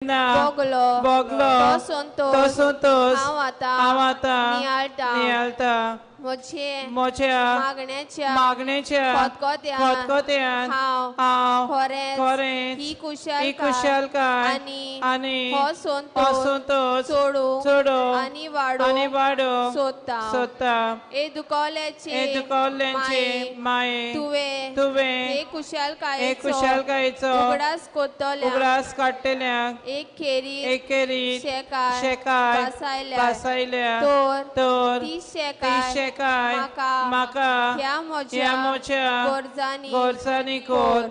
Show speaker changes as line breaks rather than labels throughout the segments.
ना
भोगलो
भोगलो
तो संतोष
तो संतोष
हांव आतां
हांव आतां
नियाळटा
नियाळटा.
म्हजे
म्हज्या
मागण्याच्या
मागणेच्या
खतखत्यान
खतखत्यान
हांव
हांव
खरेंच
खरेंच
ही
ही
कुशळकाय
कुशळकाय
आनी
आनी
हो
हो
संतोष
संतोष
चडोवंक
चडोवंक
आनी वाडोवंक
आनी वाडोवंक
सोदता.
सोदता.
हे दुखवल्याचे
हे दुखवल्ल्यांचे माये
तुवें
तुवें
हे
हे
कुशळकायेचो
कुशळकायेचो
उगडास करतल्यांक
उगडास काडटल्यांक
एक खेरीत
एक खेरीत
शेकाय
शेकाय
भासायल्या
भासायल्या
तर
तर
ती
ती
शेकाय
शेकाय
म्हाका
म्हाका
ह्या
ह्या
म्हज्या
म्हज्या
गरजांनी
गरजांनी कोर.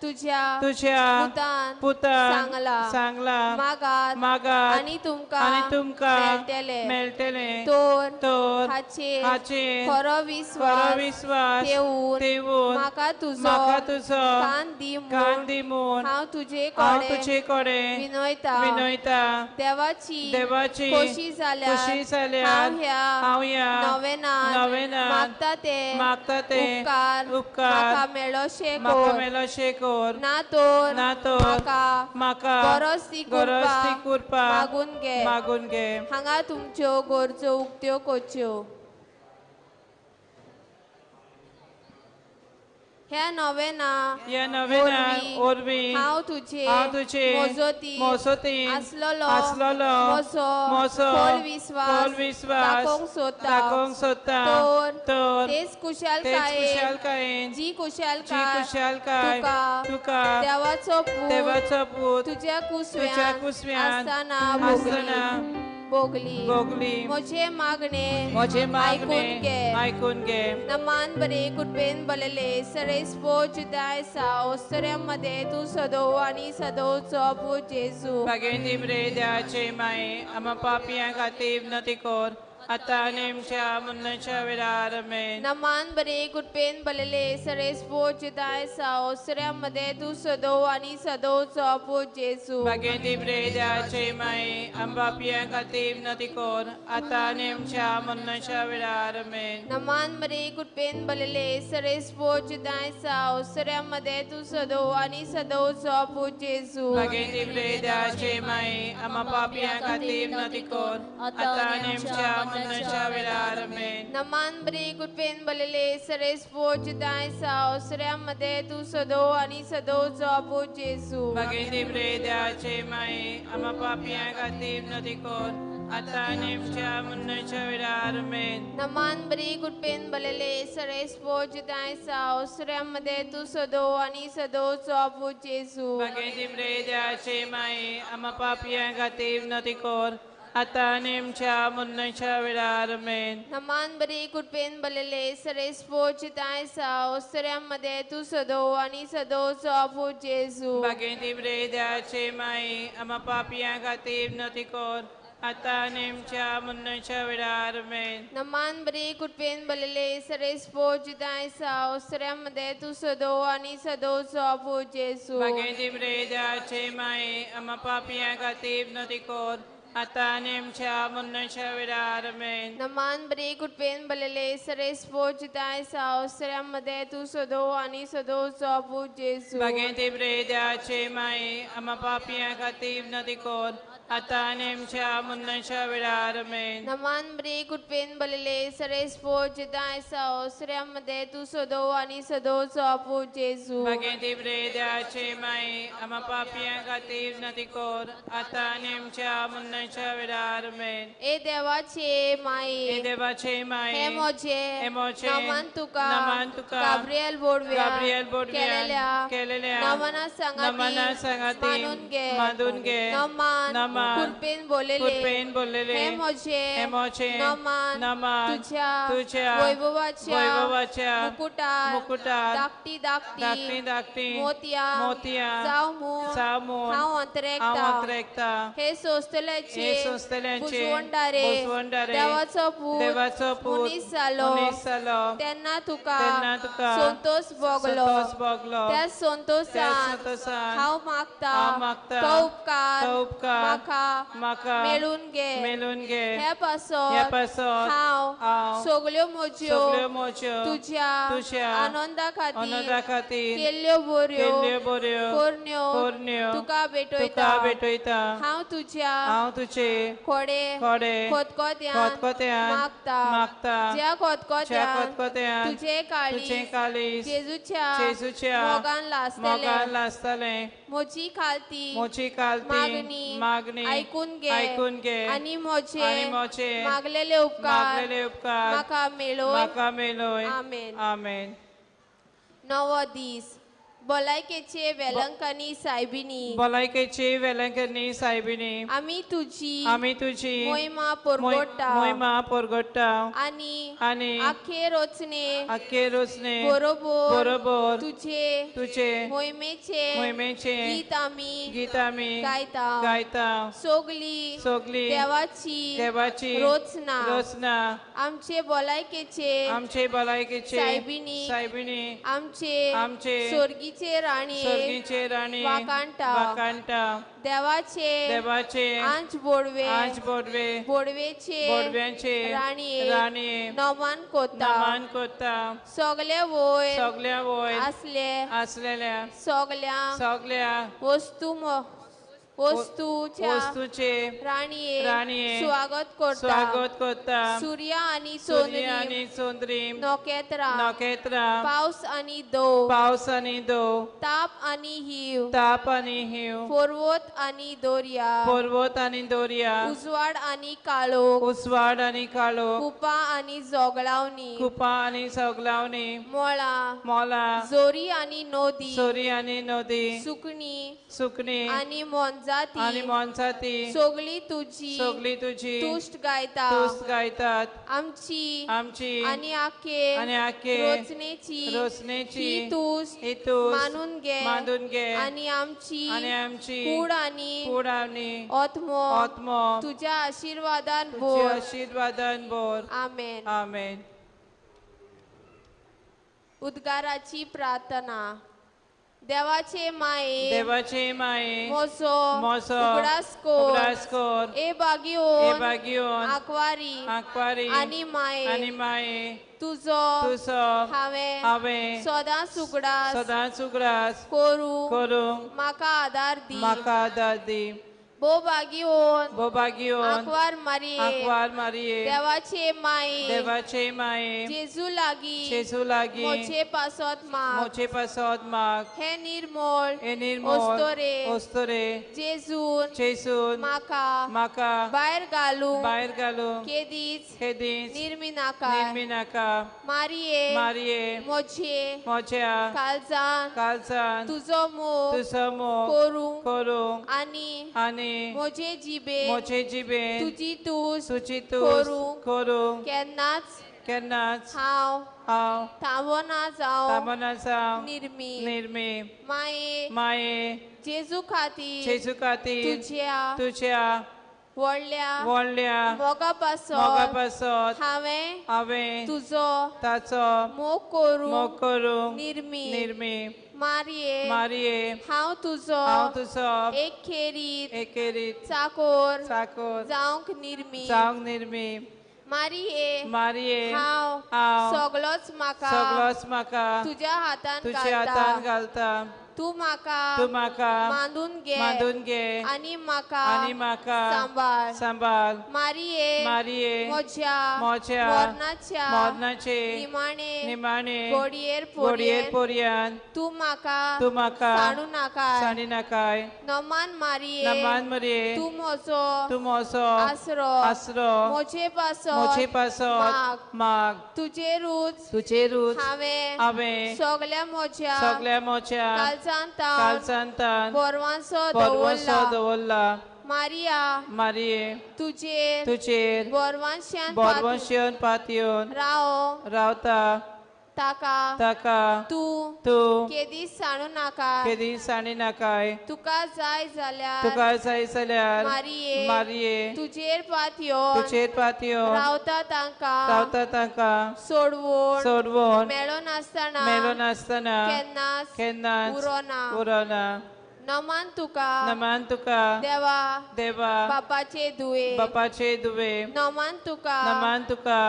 तुज्या
तुज्या
पुतान
पुतान
सांगला
सांगला
मागात
मागात
आनी तुमकां
आनी तुमकां
मेळटलें.
मेळटलें.
तर
तर
हाचेर
हाचेर
खरो
खरो
विस्वास
विस्वास
ठेवून
ठेवून
म्हाका तुजो
म्हाका तुजो
कान दी
कान
म्हूण
दी म्हूण
हांव तुजे
हांव
कडेन
तुजे कडेन
विनयता.
विनयता.
देवाची
देवाची
खोशी जाल्यार
खोशी जाल्यार
हांव ह्या
हांव ह्या
नवेनान
नवेनान
मागता ते
मागता ते
उपकार
उपकार
म्हाका मेळोशे
म्हाका
कर.
मेळोशे कर.
ना तर
ना तर
म्हाका
म्हाका
गरज ती
गरज ती
कृपा
कृपा
मागून घे.
मागून घे.
हांगा तुमच्यो गरजो उक्त्यो करच्यो. ह्या नवेना
ह्या नवेना वरवीं
हांव तुजे
हांव तुजे
मोजोती
मोजोती
आसलेलो
आसलेलो
म्हजो
म्हजो
खोल विस्वास
खोल विस्वास
दाखोवंक सोदता.
दाखोवंक सोदता.
तर
तर
तेच
तेच
कुशळकायेन
कुशळकायेन
जी
जी
कुशळकाय
कुशळकाय
तुका
तुका
देवाचो पूत
देवाचो पूत
तुज्या
तुज्या
कुसव्यान
कुसव्यान
आसतना
आसतना
भोगली
भोगली.
म्हजें मागणें
म्हजें मागणें
आयकून घे.
आयकून घे.
नमान बरे कृपेन भरलेले सरेस्पो जुदाय सा ओस्तऱ्यांमध्ये तूं सदोव आनी सदोवचो पूत जेजू.
भागेंती रे देवाचे माये आम्हा पापयां खातीर विनंती कर आतां आनी आमच्या मरणाच्या वेळार. आमेन.
नमान बरे कृपेन भरलेले सरेस्पो जुदाय सा ओस्तऱ्यांमध्ये तूं सदोव आनी सदोवचो पूत जेजू.
भागेंती रे देवाचे माये आम्हा पापयां खातीर विनंती कर आतां आनी आमच्या मरणाच्या वेळार. आमेन.
नमान बरे कृपेन भरलेले सरेस्पो जुदाय सा ओस्तऱ्यांमध्ये तूं सदोव आनी सदोवचो पूत जेजू.
भागेंती रे देवाचे माये आम्हा पापयां खातीर विनंती कर आतां आनी आमच्या मरणाच्या वेळार. आमेन.
नमान बरे कृपेन भरलेले सरेस्पो जुदाय सा ओस्तऱ्यांमध्ये तूं सदोव आनी सदोवचो पूत जेजू.
भागेंती रे देवाचे माये आम्हा पापयां खातीर विनंती कर आतां आनी आमच्या मरणाच्या वेळार. आमेन.
नमान बरे कृपेन भरलेले सरेस्पो जुदाय सा ओस्तऱ्यांमध्ये तूं सदोव आनी सदोवचो पूत जेजू.
भागेंती रे देवाचे माये आम्हा पापयां खातीर विनंती कर आतां आनी आमच्या मरणाच्या वेळार. आमेन.
नमान बरे कृपेन भरलेले सरेस्पो जुदाय सा ओस्तऱ्यांमध्ये तूं सदोव आनी सदोवचो पूत जेजू.
भागेंती रे देवाचे माये आम्हा पापयां खातीर विनंती कर आतां आनी आमच्या मरणाच्या वेळार. आमेन.
नमान बरे कृपेन भरलेले सरेस्पो जुदाय सा ओस्तऱ्यांमध्ये तूं सदोव आनी सदोवचो पूत जेजू.
भागेंती रे देवाचे माये आम्हा पापयां खातीर विनंती कर आतां आनी आमच्या मरणाच्या वेळार. आमेन.
नमान बरे कृपेन भरलेले सरेस्पो जुदाय सा ओस्तऱ्यांमध्ये तूं सदोव आनी सदोवचो पूत जेजू.
भागेंती रे देवाचे माये आम्हा पापयां खातीर विनंती कर आतां आनी आमच्या मरणाच्या वेळार. आमेन.
नमान बरे कृपेन भरलेले सरेस्पो जुदाय सा ओस्तऱ्यांमध्ये तूं सदोव आनी सदोवचो पूत जेजू.
भागेंती रे देवाचे माये आम्हा पापयां खातीर विनंती कर आतां आनी आमच्या मरणाच्या वेळार. आमेन.
ए देवाचे माये
हे देवाचे माये
हे म्हजे
हे म्हजे
नमन तुका
नमन तुका
गाब्रिएल बोडव्यान
गाब्रिएल बोडव्यान
केलेल्या
केलेल्या
नमना सांगाती
नमना सांगाती
मानून घे.
मानून घे.
नमन
नमन
कृपेन बोललेले
कृपेन बोललेले
हे म्हजे
हे म्हजे
नमन
नमन
तुझ्या
तुझ्या
वैभवाच्या
वैभवाच्या
मुकुटार
मुकुटार
धाकटी धाकटी
धाकटी धाकटी
मोतयां
मोतयां
जावं म्हूण
जावं म्हूण
हांव
हांव
अंतरेकता.
अंतरेकता.
हे सोंसतल्याचे सोंसतल्यांचे
बुजवणदारे
बुजवणदारे
देवाचो पूत
देवाचो पूत
मनीस जालो
मनीस जालो
तेन्ना तुका
तेन्ना तुका
संतोष भोगलो
संतोष भोगलो
त्या संतोषान
त्या संतोषान
हांव मागता
हांव मागता
तो उपकार
तो उपकार
म्हाका
म्हाका
मेळून घे
मेळून घे
हे पासत
हे पासत
हांव
हांव
सगल्यो म्हज्यो
सगल्यो म्हज्यो
तुज्या
तुज्या
आनंदा खातीर
आनंदा खातीर
केल्ल्यो बऱ्यो
केल्ल्यो बऱ्यो
करण्यो
करण्यो
तुका भेटयता
तुका भेटयता
हांव तुज्या
हांव तुजे
खोडे
खोडे
खतखत्यान
खतखत्यान
मागता
मागता
ज्या
ज्या
खतखत्यान
खतखत्यान
तुजें काळीज
तुजें काळीज
जेजूच्या
जेजूच्या
मोगान लासतलें
मोगान लासतलें
म्हजी खालती
म्हजी खालती
मागणी
मागणी
आयकून घे
आयकून घे
आनी म्हजे
आनी म्हजे
मागलेले उपकार
मागलेले उपकार
म्हाका मेळोय
म्हाका मेळोय.
आमेन.
आमेन.
नवो दीस. भलायकेचे वेलंकनी सायबिणी
भलायकेचे वेलंकनी सायबिणी
आमी तुजी
आमी तुजी
मोहिमा परगट्टा
मोहिमा परगट्टा
आनी
आनी
आखे रचने
आखे रचने
बरोबर
बरोबर
तुजे
तुजे
मोहिमेचे
मोहिमेचे
गीत आमी
गीत आमी
गायता
गायता.
सगली
सगली
देवाची
देवाची
रचना
रचना
आमचे भलायकेचे
आमचे भलायकेचे
सायबिणी
सायबिणी
आमचे
आमचे
स्वर्गीचे राणी
स्वर्गीचे राणी
वाकांटा
वाकांटा
देवाचे
देवाचे
आंच बोडवे
आंच बोडवे
बोडवेचे
बोडव्यांचे
राणये
राणये
नमन कोता
नमन कोता.
सगले वयर
सगल्या वयर
आसले
आसलेल्या
सगल्या
सगल्या
वस्तू वस्तूच्या
वस्तूचे
राणये
राणये
स्वागत करता
स्वागत करता.
सूर्य आनी
सूर्य आनी
चंद्री
चंद्री
नखेत्रां
नखेत्रां
पावस आनी दव
पावस आनी दव
ताप आनी हीव
ताप आनी हीव
पर्वत आनी दर्या
पर्वत आनी दर्या
उजवाड आनी काळोख
उजवाड आनी काळोख
कुपां आनी जोगलावणी
कुपां आनी सगलावणी
मोळां
मोलां
जोरी आनी नदी
सोरी आनी नदी
सुकणी
सुकणी
आनी मोनजाती
आनी मोनजाती
सगली तुजी
सगली तुजी
तुश्ट गायता
तुस्त गायतात.
आमची
आमची
आनी आखे
आनी आखे
रचनेची
रचनेची
ही तुस्त
ही तुस्त
मानून घे
मानून घे
आनी आमची
आनी आमची
कूड आनी
कूड आनी
आत्मो
आत्मो
तुज्या आशिर्वादान
तुज्या
भर.
आशिर्वादान भर.
आमेन.
आमेन.
उद्गाराची प्रार्थना. देवाचे माये
देवाचे माये
म्हजो
म्हजो
उगडास कर
उगडास कर
ए बागियोन
ए बागियोन
आंकवारी
आंकवारी
आनी माये
आनी माये
तुजो
तुजो
हांवें
हांवें
सदांच उगडास
सदांच उगडास
करूंक
करूंक
म्हाका आदार दी.
म्हाका आदार दी.
भोभागियोन
भोभागियोन
आंकवार मारये
आंकवार मारये
देवाचे माये
देवाचे माये
जेजू लागीं
जेजू लागीं
म्हजे पासत माग
म्हजे पासत माग
हे निर्मळ
हे निर्मळ
ओस्तोरे
ओस्तोरे
जेजून
जेजून
म्हाका
म्हाका
भायर घालूंक
भायर घालूंक
केदीच
केदीच
निर्मिनाका
निर्मिनाका.
मारये
मारये
म्हजे
म्हज्या
काळजान
काळजान
तुजो मोग
तुजो मोग
करूंक
करूंक
आनी
आनी
म्हजे जिबेन
म्हजे जिबेन
तुजी तुस्त
तुजी तुस्त
करूंक
करूंक
केन्नाच
केन्नाच
हांव
हांव
थांबना जावं
थांबना जावं
निर्मी
निर्मी.
माये
माये
जेजू खातीर
जेजू खातीर
तुज्या
तुज्या
व्हडल्या
व्हडल्या
मोगा पासत
मोगा पासत
हांवें
हांवें
तुजो
ताचो
मोग करूंक
मोग करूंक
निर्मी
निर्मी.
मारये
मारये
हांव तुजो
हांव तुजो
एक खेरीत
एकेरीत
चाकोर
चाकोर
जावंक निर्मी
जावंक निर्मी.
मारये
मारये
हांव
हांव
सगलोच म्हाका
सगलोच म्हाका
तुज्या हातान
तुज्या हातान
घालता
घालता.
तूं म्हाका
तूं म्हाका
मांदून घे
मांदून घे
आनी म्हाका
आनी म्हाका
सांबाळ.
सांबाळ.
मारये
मारये
म्हज्या
म्हज्या
मरणाच्या
मरणाचे
निमाणे
निमाणे
घडयेर
घडयेर
पोरयेन
पोरयान
तूं म्हाका
तूं म्हाका
सांडू नाका.
सांडी नाकाय.
नमान मारये
नमान मारये
तूं म्हजो
तूं म्हजो
आसरो
आसरो
म्हजे पासत
म्हजे पासत
माग
माग.
तुजेरूच
तुजेरूच
हांवें
हांवें
सगल्या म्हज्या
सगल्या म्हज्या
काळजांत
काळजांत
बरवांसो
बरवंसो
दवरला.
दवरला.
मारिया
मारये
तुजेर
तुजेर
बरवांश्यान
बरवंश्यान पातयेवन
राव
रावता. ताका
ताका
तूं
तूं
केदीच सांडू नाका
केदीच सांडी नाकाय
तुका जाय जाल्यार
तुका जाय जाल्यार
मारिये
मारिये
तुजेर पातयोन
तुजेर पातयोन
रावता तांकां
रावता तांकां
सोडवून
सोडवून
मेळो नासतना
मेळो नासतना
केन्नाच
केन्नाच
उरोना
उरोना.
नमन तुका
नमन तुका
देवा
देवा
बापाचे दुवे
बापाचे दुवे
नमन तुका
नमन तुका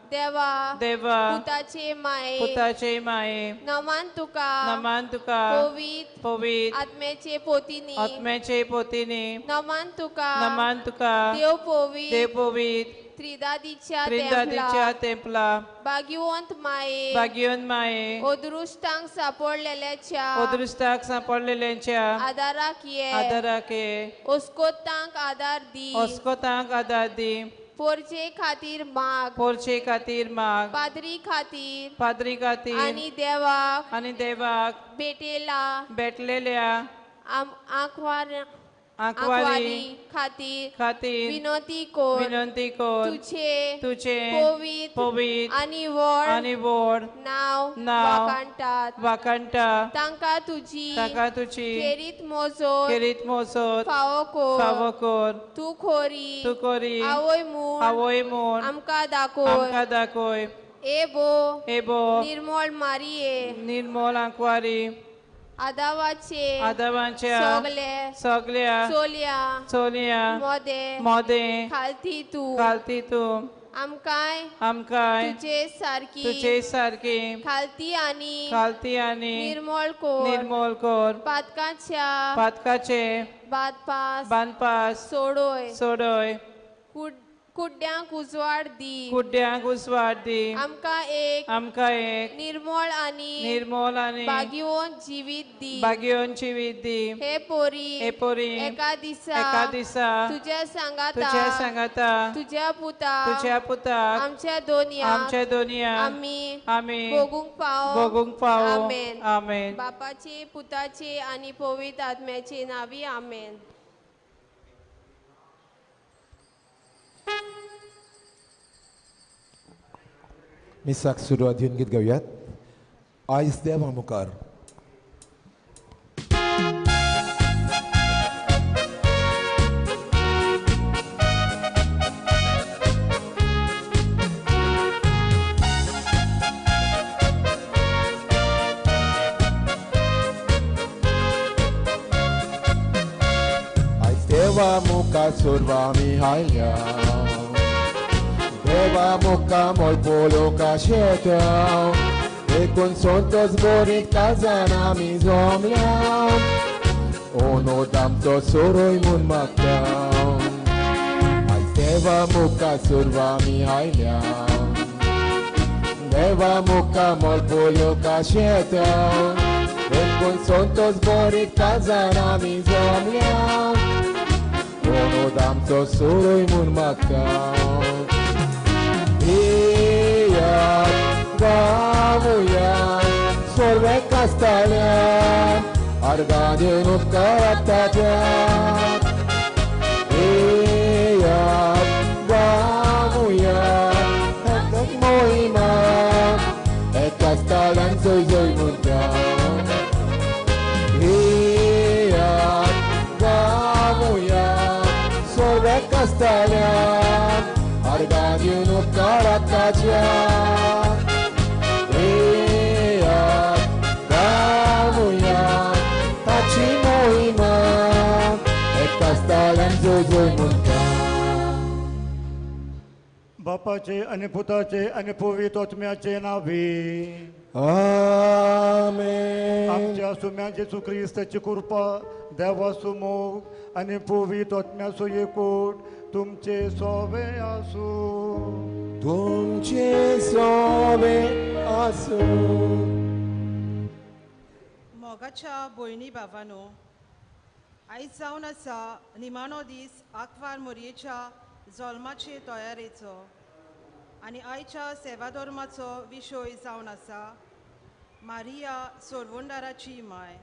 देवा
देवा
पुताचे माये
पुताचे माये
नमन तुका
नमन तुका
पवित्र
पवित्र
आत्म्याचे पोतीनी
आत्म्याचे पोतीनी
नमन तुका
नमन तुका
देव पवित्र
देव पवित्र
त्रिदादीच्या
त्रिदादीच्या तेंपला
भाग्यवंत माये
भाग्यवंत माये
अदृश्टांक सापडलेल्याच्या
अदृश्टाक सापडलेल्यांच्या
आदाराक ये
आदाराक ये
ओस्कोतांक आदार दी
ओस्कोतांक आदार दी
पोरचे खातीर माग
पोरचे खातीर माग
पाद्री खातीर
पाद्री खातीर
आनी देवाक
आनी देवाक
भेटेला
भेटलेल्या
आंकवारी खातीर
खातीर
विनंती कर
विनंती कर
तुझे
तुझे
पवित्र
पवित्र
आनी व्हड
आनी व्हड
नांव
नांव
वाखाणटात
वाखाणटा
तांकां तुजी
तांकां तुजी
खेरीत मोजोत
खेरीत मोजोत
फावो कर
फावो कर
तूं खोरी
तूं खोरी
आवय म्हूण
आवय म्हूण
आमकां दाखय
आमकां दाखय
एबो
एबो
निर्मळ मारिये
निर्मळ आंकवारी
आदावाचे
आदावाच्या
सगले
सगल्या
चोलया
चोलया
मोदे
मोदे
खालती तूं
खालती तूं
आमकांय
आमकांय
तुजे सारकी
तुजे सारकी
खालती आनी
खालती आनी
निर्मळ कर
निर्मळ कर
पातकाच्या
पातकाचे
बादपास
बांदपास
सोडोय
सोडोय
कुड्ड्यांक उजवाड दी
कुड्ड्यांक उजवाड दी
आमकां एक
आमकां एक
निर्मळ आनी
निर्मळ आनी
भाग्यवंत जिवीत दी
भाग्यवंत जिवीत दी
हे पोरी
हे पोरी
एका दिसा
एका दिसा
तुज्या सांगाता
तुज्या सांगाता
तुज्या पुता
तुज्या पुताक
आमच्या दोनया
आमच्या दोनया
आमी
आमी
भोगूंक पावो
भोगूंक पावो.
आमेन.
आमेन.
बापाचे पुताचे आनी पवित्र आत्म्याचे नावी आमेन.
मिसाक सुरवात घेवन गीत गावयात आयज देवा मुखार. आयज देवा मुखार सुरवा आमी आयल्या देवा मुखार मोल पोलोवंक शेता देखून संतोष बोरीत काजान आमी जमल्या ओनोद आमचो सोरोय म्हूण मागता. आयज देवा मुखार सुरवा आमी आयल्या देवा मुखार मोल पोलोवंक शेता देखून संतोष बोरीत काजान आमी जमल्या ओनोद आमचो सोरोय म्हूण मागता. येयात गावया सोरवेक आसताल्यान अर्गां दिवन उपकारात ताज्यात. येयात गावया ताका मोहिमा एका आसताल्यान जय जय म्हणटा. येयात गावया सोरवेक आसताल्यान अर्गां दिवन उपकारात ताज्यात. येयात गावया ताची मोहिमा एका आसताल्यान जय जय म्हणटा.
बापाचे आनी पुताचे आनी पवित्र आत्म्याचे नावे
आमेन.
आमच्या सुम्या जेजू क्रिस्ताची कृपा देवाचो मोग आनी पवित्र आत्म्याचो एकूट तुमचे सोवे आसूं.
तुमचे सोवे आसूं.
मोगाच्या भयणी भावानो, आयज जावन आसा निमाणो दीस आंकवार मोरयेच्या जल्माचे तयारेचो आनी आयच्या सेवाधर्माचो विशय जावन आसा मारिया सोडवणदाराची माय.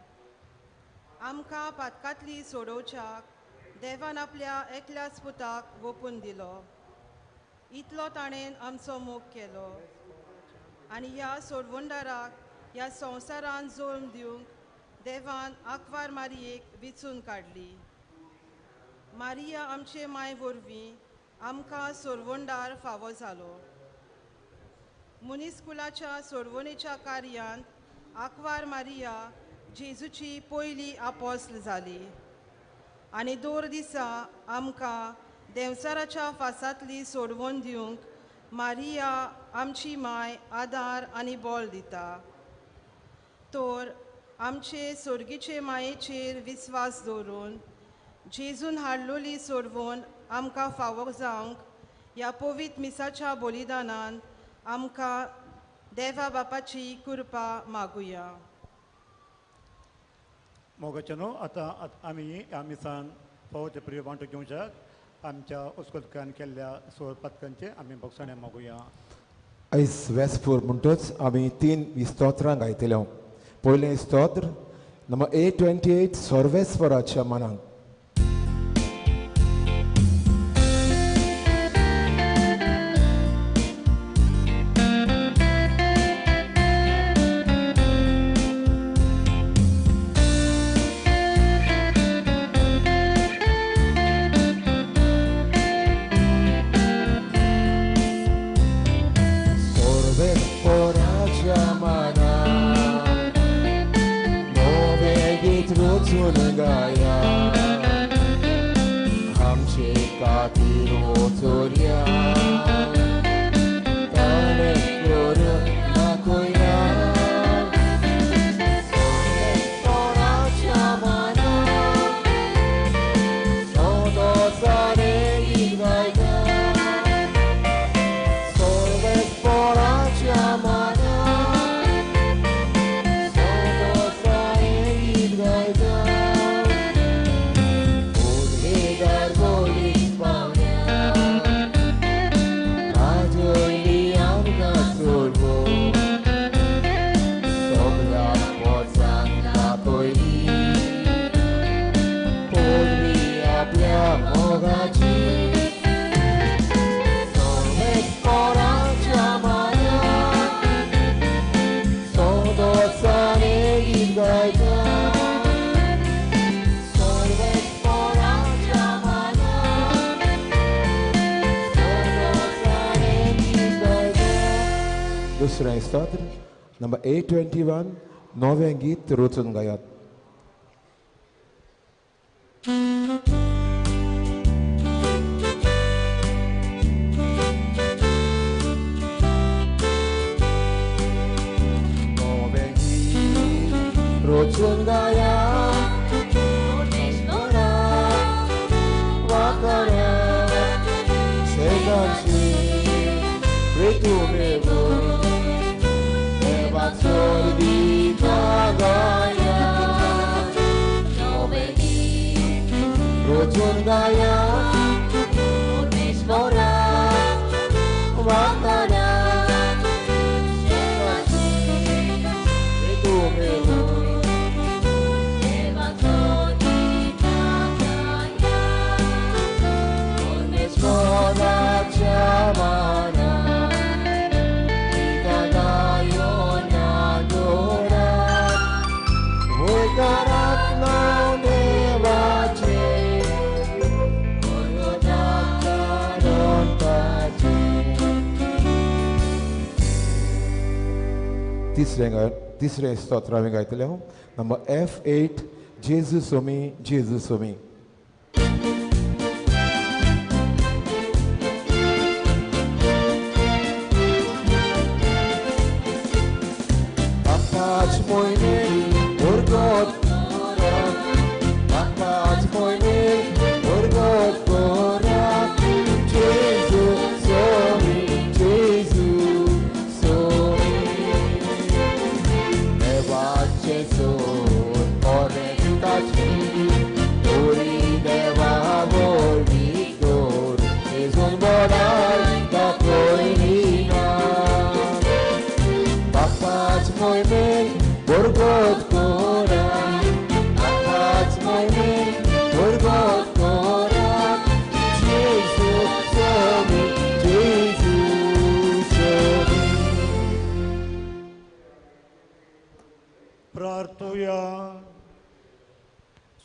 आमकां पातकांतली सोडोवच्याक देवान आपल्या एकल्याच पुताक वोपून दिलो. इतलो ताणें आमचो मोग केलो. आनी ह्या सोडवणदाराक ह्या संवसारान जल्म दिवंक देवान आंकवार मारयेक विचून काडली. मारिया आमचे माय वरवीं आमकां सोडवणदार फावो जालो. मनीसकुलाच्या सोडवणेच्या कार्यांत आंकवार मारिया जेजूची पयली आपोस्ल जाली आनी दर दिसा आमकां देंवचाराच्या फासांतली सोडवण दिवंक मारिया आमची माय आदार आनी बळ दिता. तर आमचे सोर्गीचे मायेचेर विस्वास दवरून जेजून हाडलोली सोडवण आमकां फावो जावंक ह्या पवित्र मिसाच्या बलिदानान आमकां देवा बापाची कृपा मागुया.
मोगाचे न्हू आतां आमी ह्या मिसान फावो ते प्रिय वांटो घेवच्याक आमच्या उस्कोतकान केल्ल्या सोर पातकांचे आमी भोगसणें मागुया.
आयज वेस्पूर म्हणटच आमी 3 स्तोत्रां गायतले. पयलें स्तोत्र नंबर 828 सर्वेस्वराच्या मनाक. दुसरें स्तोत्र नंबर 821 नवें गीत रचून गायात. नवें गीत रचून गायात तिसरें स्तोत्र हांवें गायतलें हांव नंबर F8 जेजू सोमी जेजू सोमी.
Jesu, ore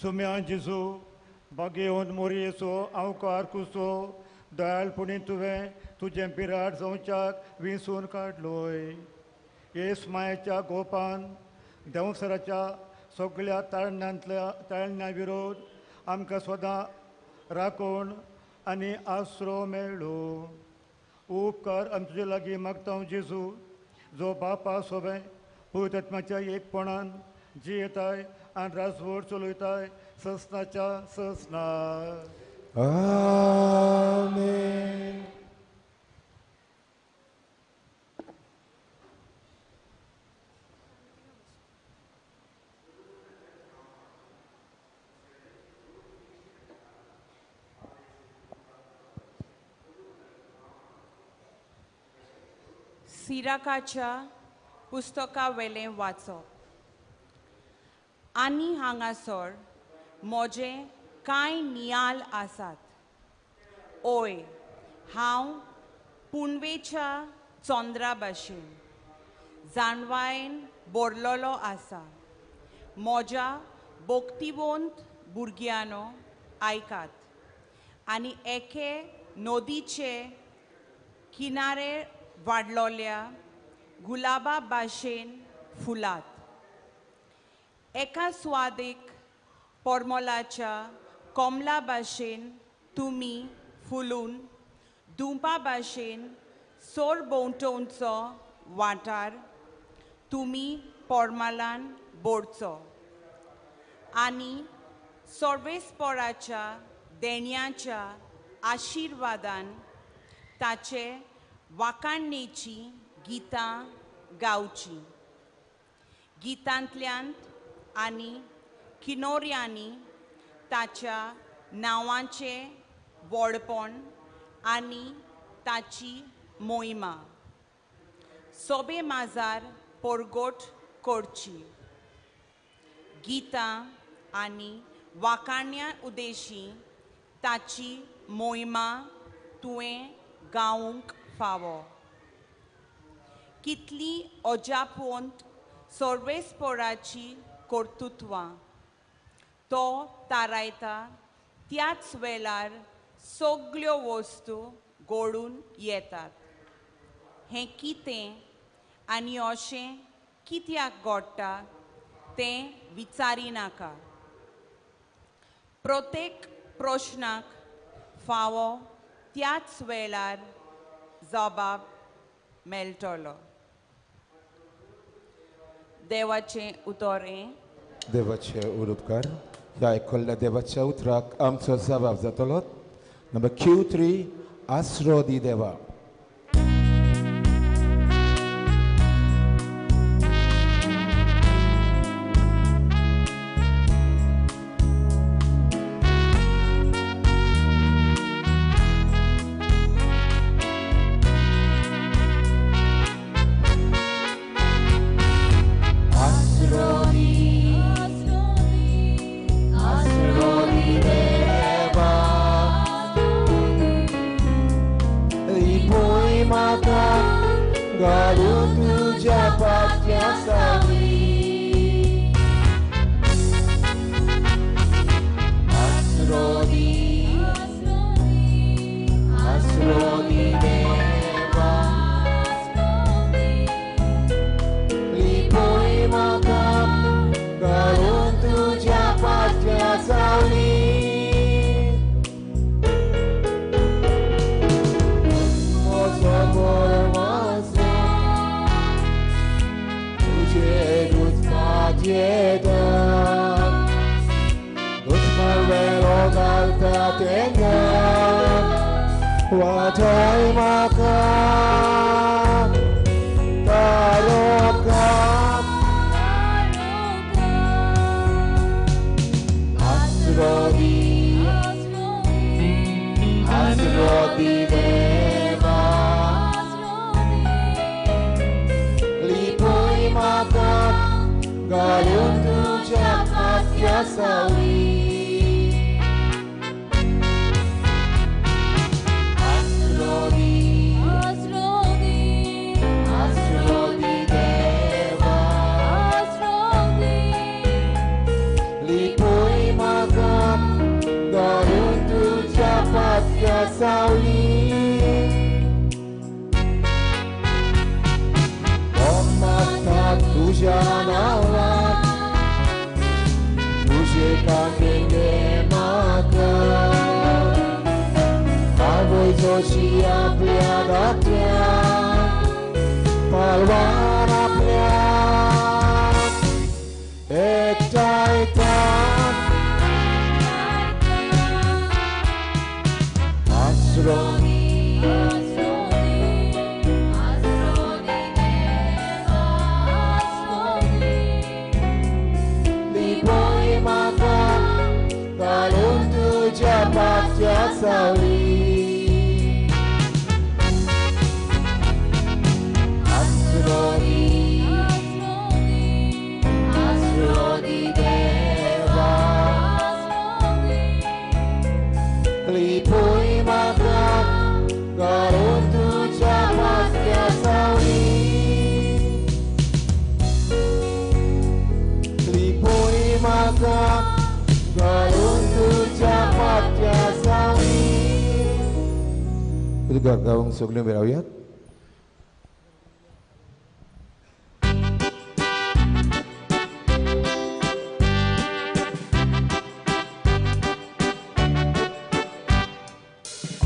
सुम्या जेजू बागेवन मोरयेचो आवकार कुसो दयाळपणी तुवें तुजें बिराड जावच्याक विंचून काडलोय. येस मायेच्या गोपान देंवसराच्या सगळ्या ताळण्यांतल्या ताळण्या विरोध आमकां सदां राखण आनी आसरो मेळ्ळो. उपकार आमी तुजे लागीं मागता जेजू जो बापा सोबें पवित्र एकपणान जियेताय आनी राजवट चलयताय ससनाच्या ससना.
आमेन.
सिराकाच्या पुस्तका वेलें वाचप. आनी हांगासर म्हजे कांय नियाल आसात. ओय हांव पुनवेच्या चंद्रा भाशेन जाणवायेन बोरलोलो आसा. म्हज्या भक्तिवंत भुरग्यांनो आयकात आनी एके नदीचे किनारे वाडलोल्या गुलाबा भाशेन फुलात. एका स्वादीक पोरमोलाच्या कोमला भाशेन तुमी फुलून दुंपा भाशेन सोर भोंवतणचो वाठार तुमी पोरमालान बोरचो आनी सर्वेस्पोराच्या देण्याच्या आशिर्वादान ताचे वाखाणणेची गितां गावची. गितांतल्यान आनी किनोऱ्यांनी ताच्या नांवाचें व्हडपण आनी ताची मोहिमा सोबे माजार परगट करची. गितां आनी वाखाण्या उदेशी ताची मोहिमा तुवें गावंक फावो. कितली अजापवंत सर्वेस्पोराची कर्तुत्वां तो तारायता त्याच वेळार सगल्यो वस्तू घडून येतात. हें कितें आनी अशें कित्याक घडटा तें विचारिनाका. प्रत्येक प्रश्नाक फावो त्याच वेळार जबाब मेळटलो. देवाचें उतर हें.
देवाचे उपकार. ह्या आयकल्ल्या देवाच्या उतराक आमचो जबाब जातलो. नंबर Q3 आसरो दी देवा. सावली बोमाता तुज्या नांवाक तुजे काकेंगे म्हाका आवय जोशी आपल्या धाकल्या पालवान आपल्या एकठांयता आसरो लिपय म्हाका घालून तुज्या पात्या सावली लिपय म्हाका घालून तुज्या पात्या सावली लिपय म्हाका घालून तुज्या पात्या सावली. उदकार गावंक सगळ्यो मेळोवयात.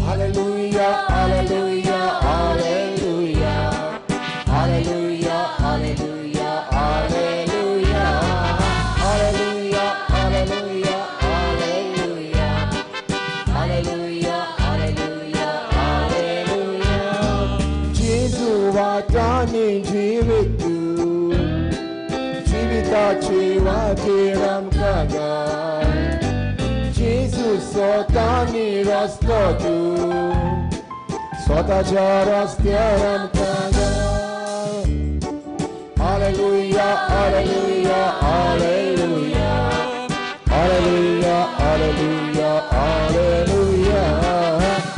Hallelujah, hallelujah, hallelujah, hallelujah, hallelujah, hallelujah, hallelujah, hallelujah, hallelujah, hallelujah, hallelujah, hallelujah. Jesu वाटांनी जिवीत जिविताची वाटेर आमकां घाल जेजू स्वतानी रस्तो तूं स्वताच्या रस्त्यार आमकां घाल. Hallelujah, hallelujah, hallelujah, hallelujah, hallelujah, hallelujah,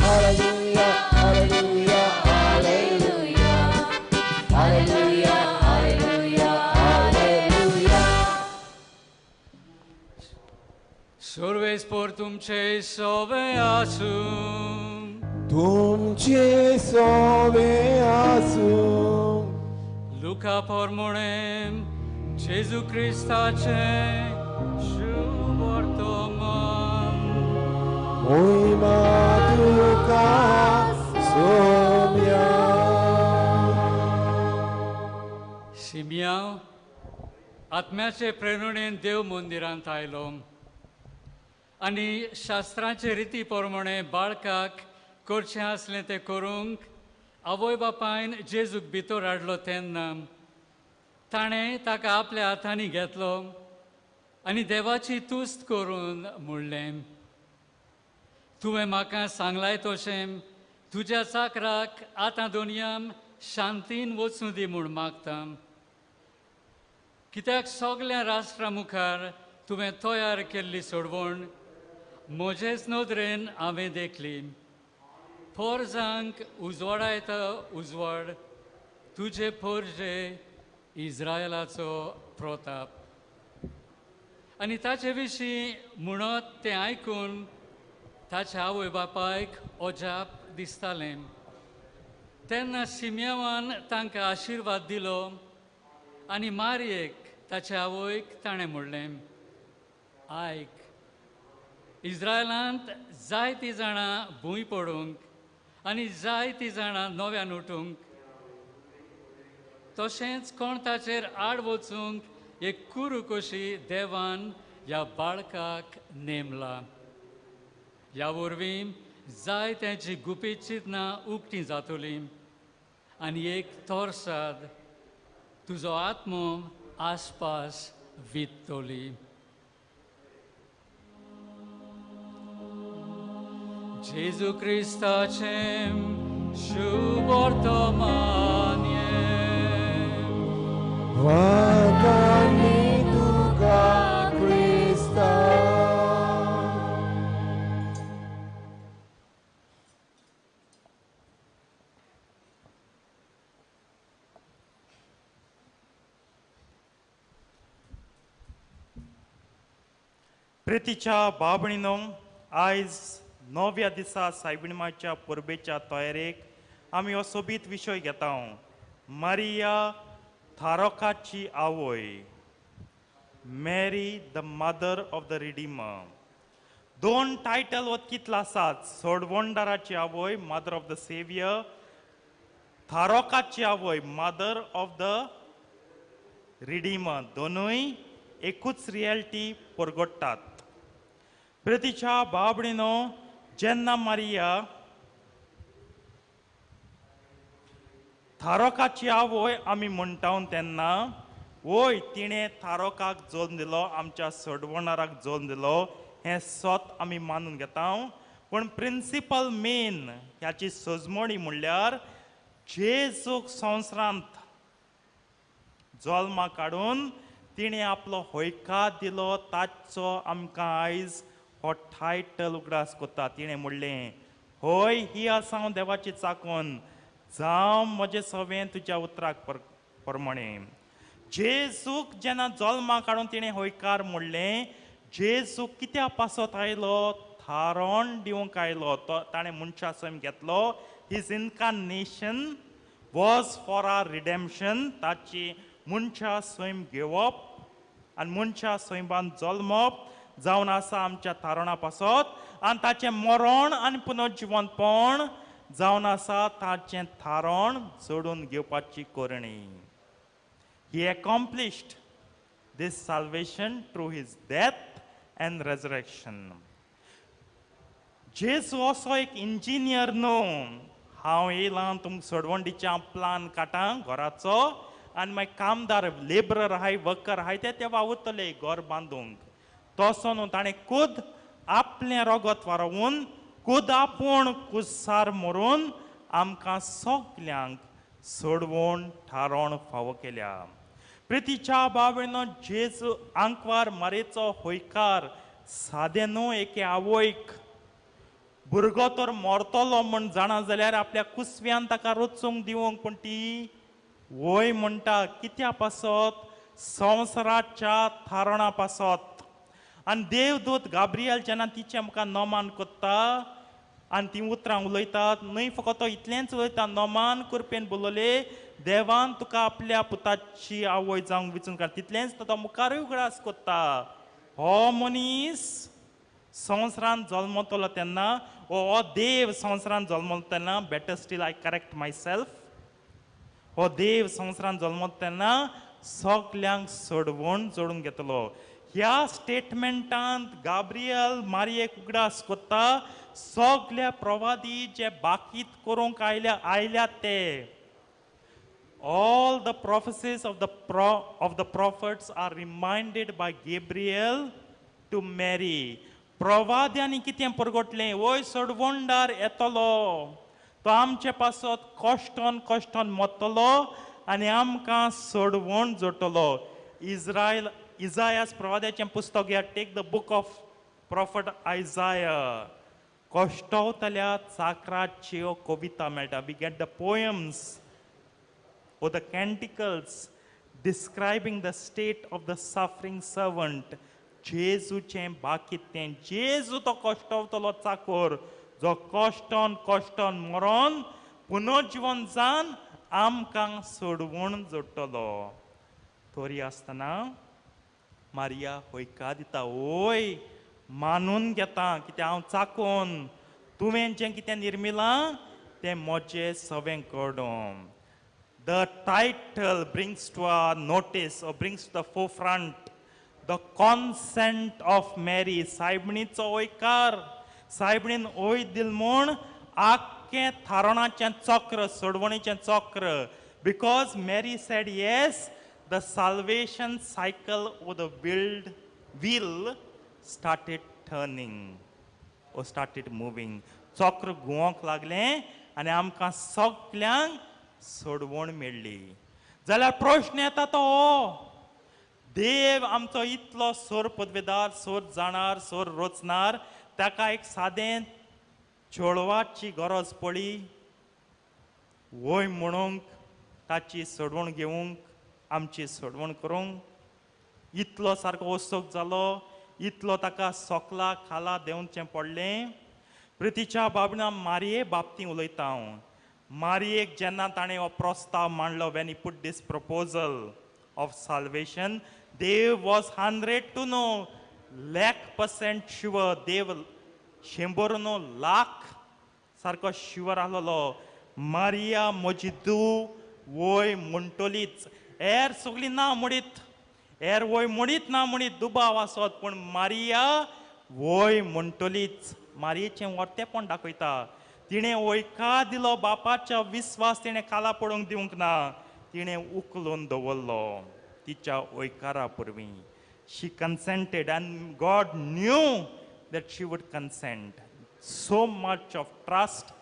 hallelujah, hallelujah, hallelujah, hallelujah, hallelujah, hallelujah.
सर्वेस्पोर तुमचे सोवे आसूं
तुमचे सोवे आसूं.
लुका पोरमोणे जेजू क्रिस्ताचें शुभ वर्तमान.
मोहिमा तुका सोम्या.
सिमियांव आत्म्याचे प्रेरणेन देव मंदिरांत आयलो आनी शास्त्राचे रिती प्रमाणे बाळकाक करचें आसलें तें करूंक आवय बापायन जेजूक भितर हाडलो तेन्ना ताणें ताका आपल्या हातांनी घेतलो आनी देवाची तुस्त करून म्हणलें, तुवें म्हाका सांगलाय तशें तुज्या चाकराक आतां दोनयाम शांतीन वचूं दी म्हूण मागता, कित्याक सगल्या राष्ट्रा मुखार तुवें तयार केल्ली सोडवण म्हजेच नदरेन हांवें देखली. पोरजांक उजवाडायता उजवाड तुजे पोरजे इज्रायलाचो प्रताप. आनी ताचे विशीं म्हणत तें आयकून ताच्या आवय बापायक अजाप दिसतालें. तेन्ना सिमियांवान तांकां आशिर्वाद दिलो आनी मारयेक ताच्या आवयक ताणें म्हणलें, आयक, इज्रायलांत जायतीं जाणां भूंय पडूंक आनी जायतीं जाणां नव्यान उठूंक तशेंच कोण ताचेर आड वचूंक एक कुरू कशी देवान ह्या बाळकाक नेमला. ह्या वरवीं जायत्यांची गुपीत चिंतनां उक्तीं जातलीं आनी एक तोरसाद तुजो आत्मो आसपास वित्तली. जेजू क्रिस्ताचें शुभ वर्तमान.
वागानी तुका क्रिस्ता.
प्रितीच्या बाबणीनो, आयज नव्या दिसा सायबिणमाच्या परबेच्या तयारेक आमी हो सोबीत विशय घेता. मारिया थारोकाची आवय, Mary the mother of the redeemer. दोन टायटल वत कितलो आसात, सोडवणदाराची आवय, मदर ऑफ the saviour, थारोकाची आवय, मदर ऑफ the redeemer. दोनूय एकूच रियलिटी परगट्टात. प्रितीच्या बाबडीनो, जेन्ना मारिया थारोकाची आवय आमी म्हणटा तेन्ना वय तिणें थारोकाक जल्म दिलो, आमच्या सोडवणाराक जल्म दिलो, हें सत आमी मानून घेता. पूण प्रिंसिपल मेन ह्याची सजमणी म्हणल्यार जेजूक संवसारांत जल्मा काडून तिणें आपलो हयकार दिलो, ताचो आमकां आयज हो टायटल उगडास करता. तिणें म्हणलें, हय ही आसा हांव देवाची चाकून, जावं म्हजें सवें तुज्या उतराक प्रमाणें. जेजूक जेन्ना जल्मा काडून तिणें हयकार म्हणलें, जेजू कित्या पासत आयलो, थारोण दिवंक आयलो. तो ताणें मनशा सैम घेतलो. His incarnation was for our redemption. ताची मनशा सैम घेवप आनी मनशा सैमान जल्मप जावन आसा आमच्या थारणा पासत, आनी ताचें मरण आनी पुनर्जिवंतपण जावन आसा ताचें थारण जोडून घेवपाची करणी. He accomplished this salvation through his death and resurrection. जेजू असो एक इंजिनियर न्हू, हांव येयलां तुमकां सोडवणीच्या प्लान काडटा घराचो आनी मागीर कामदार लेबरर आहाय, वर्कर आहाय, ते वावुरतले घर बांदूंक. तसो न्हू, ताणें खुद आपलें रगत वारोवन, खुद आपूण कुसार मरून आमकां सगल्यांक सोडवण थारोण फावो केल्या. प्रितीच्या बाबेनो, जेजू आंकवार मारेचो हयकार सादें न्हू. एके आवयक भुरगो तर मरतलो म्हण जाणा जाल्यार आपल्या कुसव्यान ताका रचूंक दिवंक, पूण ती वय म्हणटा कित्या पासत, संवसाराच्या थारणा पासत. आनी देवदूत गाब्रियल जेन्ना तिचें मुखार नमान करता आनी तीं उतरां उलयतात, न्हय फकत तो इतलेंच उलयता, नमान कृपेन बोलले देवान तुका आपल्या पुताची आवय जावंक विचून काड. तितलेंच तो मुखारूय उगडास करता, हो मनीस संवसारांत जल्मतलो तेन्ना, हो देव संवसारांत जल्मतलो तेन्ना, better still I correct myself, हो देव संवसारांत जल्मतलो तेन्ना सगल्यांक सोडवण जोडून घेतलो. ह्या स्टेटमेंटांत गाब्रियल मारियेक उगडास करता सगल्या प्रवादी जे बाकीत करूंक आयल्यात ते, all the prophecies of the prophets are reminded by Gabriel to Mary. प्रवाद्यांनी कितें परगटलें, वय सोडवणदार येतलो, तो आमचे पासत कश्टोन कश्टोन मरतलो आनी आमकां सोडवण जोडटलो. इज्रायल इजायास प्रवाद्याचें पुस्तक घ्या, take the book of prophet Isaiah. कश्टवतल्या चाकराच्यो कविता मेळटा. We get the poems or the canticles describing the state of the suffering servant. जेजूचें बाकी तें, जेजू तो कश्टवतलो चाकोर जो कश्टोन कश्टोन मरोन पुनर्जिवन जावन आमकां सोडवण जोडटलो. तरी आसतना मारिया हयकार दिता, वय मानून घेता कित्याक हांव चाकून तुवें जें कितें निर्मिलां तें म्हजें सवें कडून. The title brings to our notice or brings to the forefront the consent of Mary. सायबणीचो हयकार, सायबणीन वय दिल म्हूण आख्खें थारणाचें चक्र, सोडवणीचें चक्र. Because Mary said yes, the salvation cycle or the wheel started turning or started moving. चक्र घुंवंक लागलें आनी आमकां सगल्यांक सोडवण मेळ्ळी. जाल्यार प्रश्न येता तो, देव आमचो इतलो सोर पदवेदार, सोर जाणार, सोर रचणार, ताका एक सादें चेडवाची गरज पडली वय म्हणूंक, ताची सोडवण घेवंक, आमची सोडवण करूंक. इतलो सारको वस्तूक जालो, इतलो ताका सोकला खाला देंवचें पडलें. प्रितीच्या बाबणा मारये बाबतीं उलयता हांव. मारयेक जेन्ना ताणें हो प्रस्ताव मांडलो, when he put this proposal of salvation, Dev was 100 to no lakh percent sure. Dev 100 no lakh सारको शुवर आसलेलो, मारिया म्हजी धूव वय म्हणटलीच. हेर सगळीं ना म्हणीत, हेर वय म्हणीत ना म्हणीत दुबाव आसत, पूण मारिया वय म्हणटलीच. मारयेचें वर्तेपण दाखयता. तिणें वयकार दिलो, बापाचो विस्वास तिणें खाला पडूंक दिवंक ना, तिणें उखलून दवरलो तिच्या वयकारा पुरवीं. She consented and God knew that she would consent. So much of trust,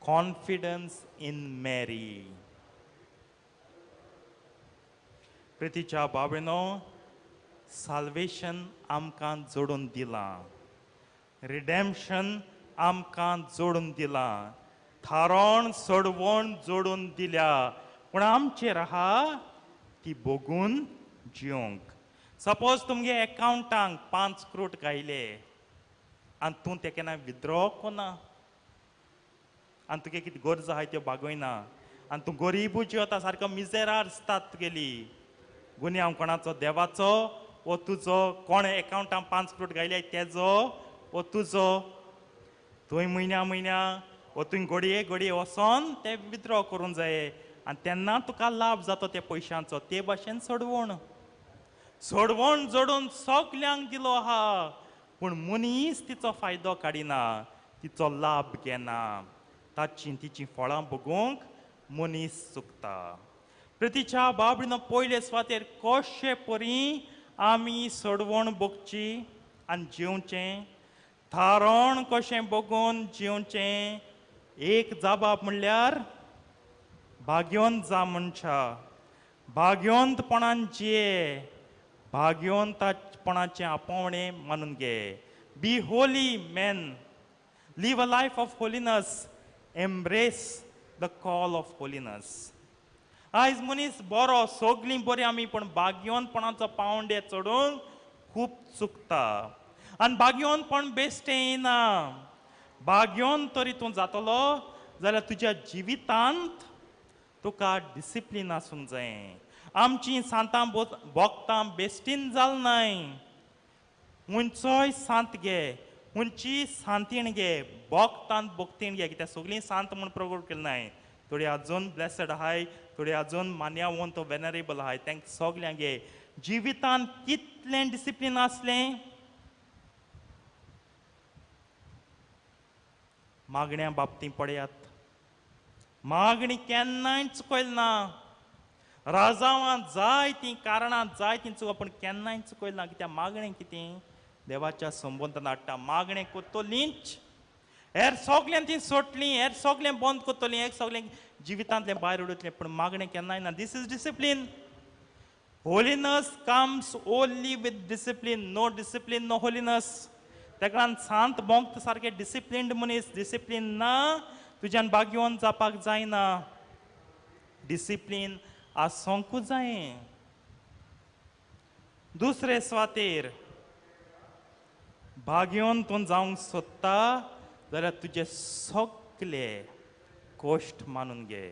confidence in Mary. प्रितीच्या बाबेनो, साल्वेशन आमकां जोडून दिलां, रिडेम्पशन आमकां जोडून दिलां, थारोण सोडवण जोडून दिल्या, पूण आमचेर आहा ती बगून जिवंक. सपोज तुमगे एकावंटांक 5 क्रूट गायले आनी तूं ते केन्ना विद्रो कोना आनी तुगे कितें गरज आहाय त्यो भागयना आनी तूं गरीबूच जिवता, सारको मिजेरार दिसतात तुगेली. गुन्यांव कोणाचो? देवाचो वो तुजो? कोण एकावंटांक 5 क्रूट गायले तेजो वो तुजो? थंय म्हयन्या म्हयन्या वो तुवें घडये घडये वचोन ते विद्रो करूंक जाय आनी तेन्ना तुका लाभ जाता त्या पयशांचो. ते भाशेन सोडवण सोडवण जोडून सगल्यांक दिलो आहा, पूण मनीस तिचो फायदो काडिना, तिचो लाभ घेना, ताची तिचीं फळां बगूंक मनीस चुकता. प्रितीच्या बाबडीन पयले सुवातेर कशे परी आमी सोडवण बगची आनी जेवचें, थारण कशें बगून जेवचें. एक जाबाब म्हणल्यार भाग्योन जा मनशा, भाग्योंतपणान जिये, भाग्योंतपणाचें आपोवणें मानून घे. Be holy man, live a life of holiness, embrace the call of holiness. आयज मनीस बरो, सगळीं बरीं आमी, पूण भाग्योनपणाचो पावंडे चडूंक खूब चुकता. आनी भाग्योनपण बेश्टें येना. भाग्योन तरी तूं जातलो जाल्यार तुज्या जिवितांत तुका डिसिप्लीन आसूंक जाय. आमची सांतां भोगतां बेश्टीन जाल न्हय. खंयचोय सांत घे, खंयची सांतीण घे, भोगतांत भोगतीण घे, कित्याक सगळीं सांत म्हूण प्रगट केलें नाय. थोडी आजून ब्लेसड आहाय, थोडी आजून मान्यावंत वेनरेबल आहाय, तांकां सगल्यांक घे. जिवितांत कितलें डिसिप्लीन आसलें, मागण्या बाबतींत पळयात, मागणी केन्नाय चुकयल ना. राजावां जाय तीं कारणां जाय तीं चुक, पूण केन्नाय चुकयल ना. कित्याक मागणें कितें देवाच्या संबंदान हाडटा. मागणें करतलींच, हेर सगळ्यां ती सोडलीं, हेर सगळें बंद करतलीं, हेर सगळें जिवितांतलें भायर उडयतलें, पूण मागणें केन्नाय ना. This is discipline. Holiness comes only with discipline. No discipline no holiness. तेका लागून सांत बोंक्त सारकें डिसिप्लिन्ड मनीस. डिसिप्लीन ना तुज्यान भाग्यवन जावपाक जायना. डिसिप्लीन आसूंकूच जाय. दुसरे सुवातेर भाग्यवन तूं जावंक सोदता जाल्यार तुजे सगले कश्ट मानून घे.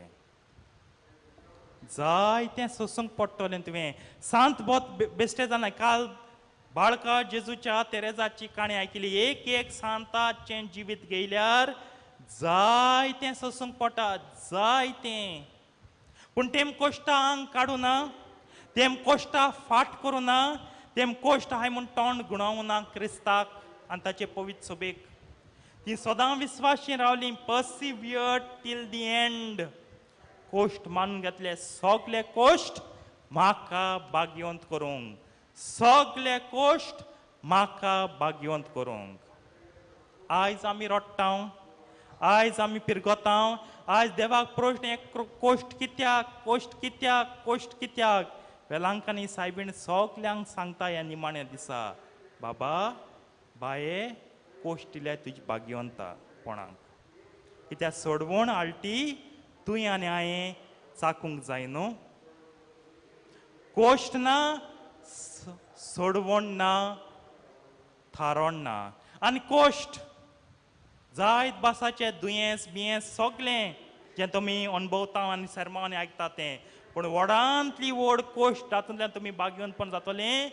जाय तें सोसूंक पडटलें तुवें. सांत बोत बेश्टें जालें. काल बाळका जेजूच्या तेरेजाची काणी आयकली. एक एक सांताचें जिवीत घेयल्यार जाय तें सोसूंक पडटा, जाय तें. पूण तेम कश्टां आंग काडूं ना, तेम कश्टां फाट करूं ना, तेम कश्ट आहाय म्हूण तोंड गुणावूं ना क्रिस्ताक आनी ताचे पवित्र सोबेक. ती सदां विस्वाशी रावली, पर्सिवियर टील the and. कोश्ट मानून घेतले, सगले कोश्ट म्हाका भाग्यवंत करूंक, सगले कोश्ट म्हाका भाग्यवंत करूंक. आयज आमी रडटा, आयज आमी पिरगोता, आयज देवाक प्रश्न एक कोश्ट कित्याक, कोश्ट कित्याक, कोश्ट कित्याक. वेलांकांनी सायबीण सगल्यांक सांगता ह्या निमाण्या दिसा, बाबा बाये कोश्ट दिल्यार तुजी भाग्यवंता कोणाक. कित्याक सोडवण आल्टी तुवें आनी हांवें चाकूंक जाय न्हू. कोश्ट ना, सोडवण ना, थारोण ना. आनी कोश्ट जायत भासाचें दुयेंस बियेंस सगळें जें तुमी अणभवता आनी सरमांनी आयकता तें. पूण व्हडांतली व्हड कोश्ट तातूंतल्यान तुमी भाग्यवंतपण जातलें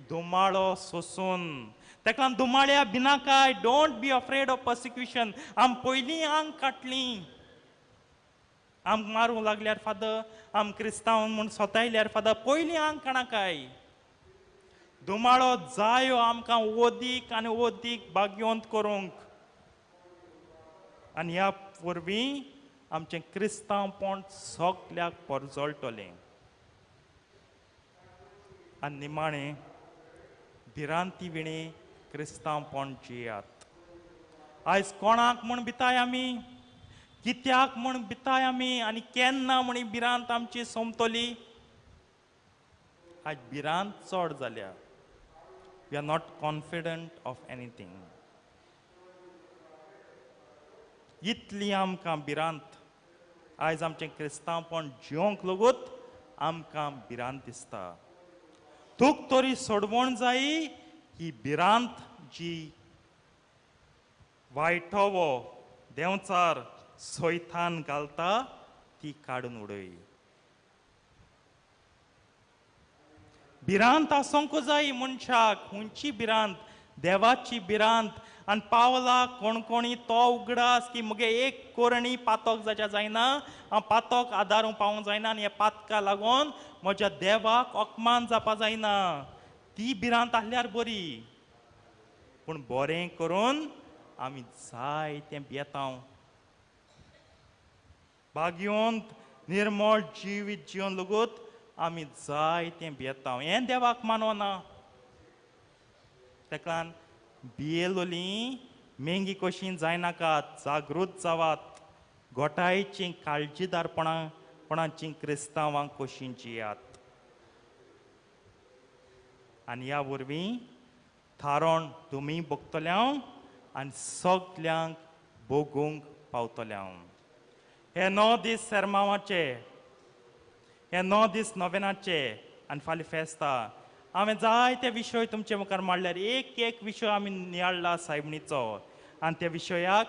धुमाळो सोसून. तेका लागून धुमाळ्या भिनाकाय. Don't be afraid of persecution. आम पयलीं आंग काडलीं, आमकां मारूंक लागल्यार फादर, आम क्रिस्तांव म्हूण सोतायल्यार फादर, पयलीं आंग काणाकाय. धुमाळो जायो आमकां ओदीक आनी ओदीक भाग्यवंत करूंक. आनी ह्या वरवीं आमचें क्रिस्तांवपण सगल्याक परजळटलें. आनी निमाणें भिरांती विणें क्रिस्तांवपण जियात. आयज कोणाक म्हूण भिताय आमी, कित्याक म्हूण भिताय आमी, आनी केन्ना म्हूण भिरांत आमची सोंपतली? आयज भिरांत चड जाल्या. We are not confident of anything. इतली आमकां भिरांत. आयज आमचें क्रिस्तांवपण जिवंक लगूत आमकां भिरांत दिसता. तूक तरी सोडवण जायी ही भिरांत जी वायटोवो देंवचार सोयथान घालता ती काडून उडय. भिरांत आसूंक जाय मनशाक. खंयची भिरांत? देवाची भिरांत. आनी पावला कोणकोणी तो उगडास की मुगे एक कोरणी पातक जाच्या जायना, हांव पातक आदारूंक पावूंक जायना आनी ह्या पातका लागून म्हज्या देवाक अपमान जावपा जायना. ती भिरांत आसल्यार बरी. पूण बरें करून आमी जाय तें भियेता. भाग्यवंत निर्मळ जिवीत जिवन लगूत आमी जाय तें भियेता. हें देवाक मानवना. तेका लागून भियेलोली मेंगी कशी जायनाकात. जागृत जावात. गोठायचीं काळजीदारपणां पणाचीं क्रिस्तांवां कशीं जियात. आनी ह्या वरवीं थारण तुमी भोगतले हांव आनी सगल्यांक भोगूंक पावतले हांव. हे 9 दीस सेरमांवाचे, हे 9 दीस नोवेनाचे आनी फाल्यां फेस्ता. हांवें जायते विशय तुमचे मुखार मांडल्यार एक एक विशय आमी नियाळ्ळा सायबणीचो. आनी त्या विशयाक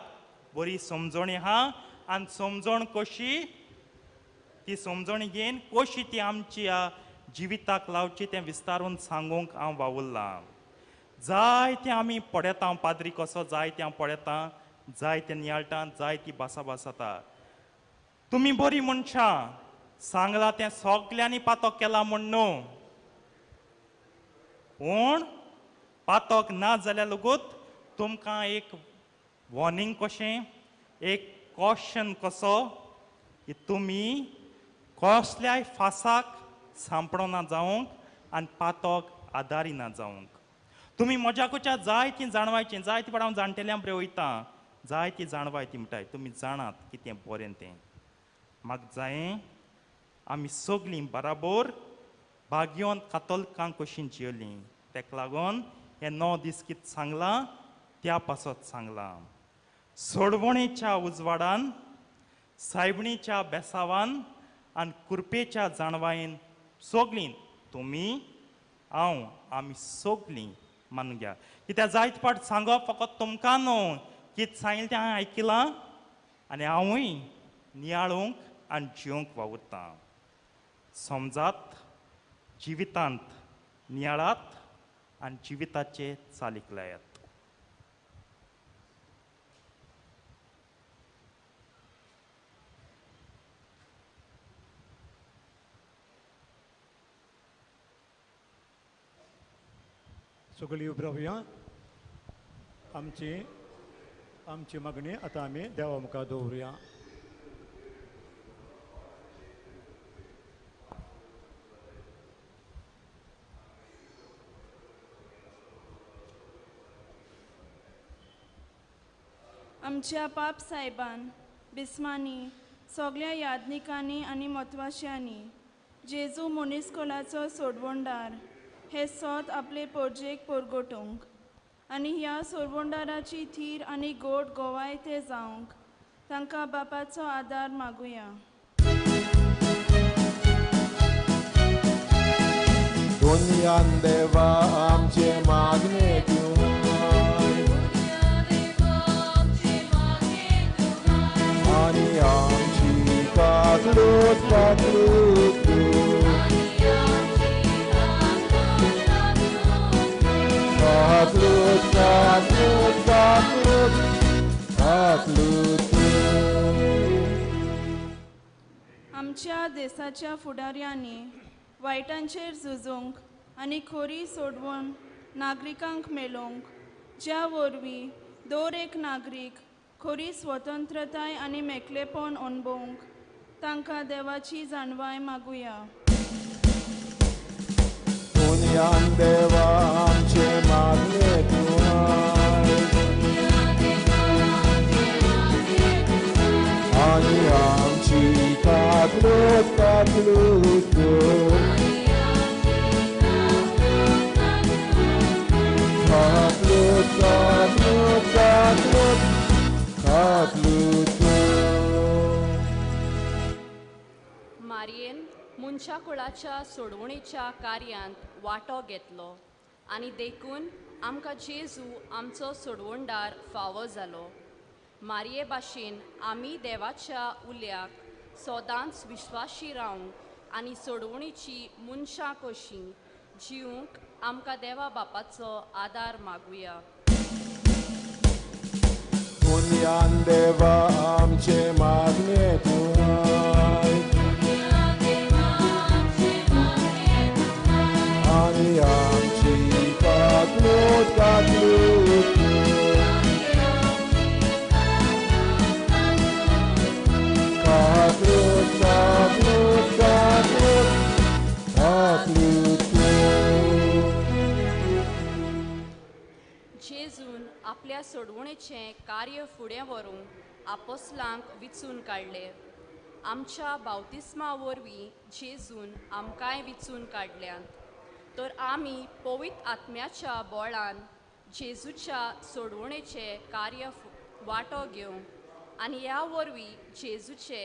बरी समजणी आहा. आनी समजण कशी ती समजणी घेवन कशी ती आमच्या जिविताक लावची तें विस्तारून सांगूंक हांव वावुरलां. जायतें आमी पळयता, पाद्री कसो जायतें हांव पळयतां, जायतें नियाळटा, जायती भासाभास जाता. तुमी बरीं मनशां, सांगलां तें सगल्यांनी पातक केलां म्हूण न्हू, पूण पातक ना जाल्यार लगूत तुमकां एक वॉर्निंग कशें, एक कॉशन कसो की तुमी कसल्याय फासाक सांपडना जावंक आनी पातक आदारिना जावंक. तुमी म्हज्याकुच्या जायतीं जाणवायचीं, जायती फावट हांव जाणटेल्यां बरें वयता, जायती जाणवाय ती म्हणटाय तुमी जाणात कितें बरें तें. म्हाका जायें आमी सगळीं बराबर भाग्यवंत कातोलकां कशीं जियेलीं. तेका लागून हे 9 दीस कितें सांगलां त्या पासत सांगलां. सोडवणेच्या उजवाडान, सायबणीच्या बेसावान आनी कुरपेच्या जाणवायेन सगळीं तुमी हांव आमी सगळीं मानून घ्या. कित्याक जायते फावट सांगप फकत तुमकां न्हू, कितें सांगिल्लें तें हांवें आयकलां आनी हांवूय नियाळूंक आनी जिवंक वावुरतां. समजात, जिवितांत नियाळात आनी जिविताचे चालीक लायात.
सगळीं उबी रावया. आमची आमची मागणी आतां आमी देवा मुखार दवरुया.
आमच्या पाप सायबान, बिस्मांनी, सगळ्या यादनिकांनी आनी म्हत्वाश्यांनी जेजू मनीसकुळाचो सोडवणदार हे सोद आपले पोरजेक परगटूंक आनी ह्या सोडवणदाराची थीर आनी गोड गोवाय ते जावंक तांकां बापाचो आदार मागुया.
दुनियान देवा आमचे मागणे घेवन, काकलूत काकलूत काकलूत काकलूत काकलूत काकलूत.
आमच्या देशाच्या फुडाऱ्यांनी वायटांचेर झुजूंक आनी खोरी सोडवून नागरिकांक मेळोवंक, ज्या वरवीं दर एक नागरीक खरी स्वतंत्रताय आनी मेकळेपण अणभवंक तांकां देवाची जाणवाय मागुया.
पुण्यान देवा आमचे मागणे तूं आनी आमची काकलूत काकलूत काकलूत काकलूत काकलूत काकलूत.
मारयेन मनशा कुळाच्या सोडवणेच्या कार्यांत वांटो घेतलो आनी देखून आमकां जेजू आमचो सोडवणदार फावो जालो. मारये भाशेन आमी देवाच्या उल्याक सदांच विश्वाशी रावंक आनी सोडवणेची मनशां कशीं जिवंक आमकां देवा बापाचो आदार मागुया.
पुण्यान देवा आमचे मागणे तूं आनी आमची काकलूत काकलूत काकलूत काकलूत काकलूत काकलूत.
जेजून आपल्या सोडवणेचें कार्य फुडें व्हरूंक आपोसलांक विचून काडले. आमच्या बावतिस्मा वरवीं जेजून आमकांय विचून काडल्यात, तर आमी पवित्र आत्म्याच्या बोळान जेजूच्या सोडवणेचें कार्य वांटो घेवंक आनी ह्या वरवीं जेजूचे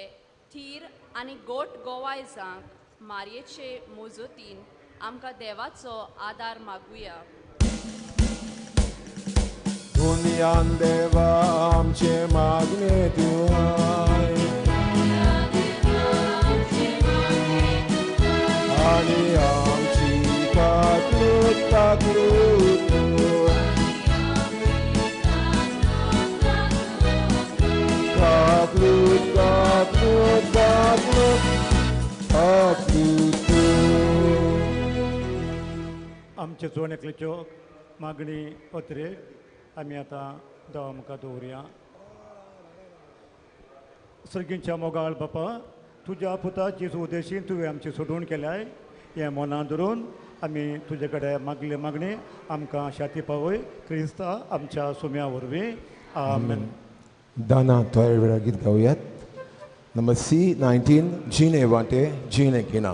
थीर आनी गोट गोवाय जावंक मारयेचे मोजोतीन आमकां देवाचो आदार मागुया.
पुण्यान देवा आमचे मागणे तूं आनी आमची काकलूत काकलूत काकलूत काकलूत काकलूत काकलूत.
आमचे जोड एकल्याच्यो मागणी पत्रे आमी आतां देवा मुखार दवरुया. सर्गींच्या मोगाळ बापा, तुज्या पुता जेजू उद्देशीन तुवें आमची सोडवण केल्याय हें मनां धरून आमी तुजे कडेन मागले मागणी आमकां शाती पावय क्रिस्ता आमच्या सुम्या वरवीं. आमेन.
दाना थोड्या वेळा गीत गावयात. नंबर C19 जिणे वाटे जिणे किना.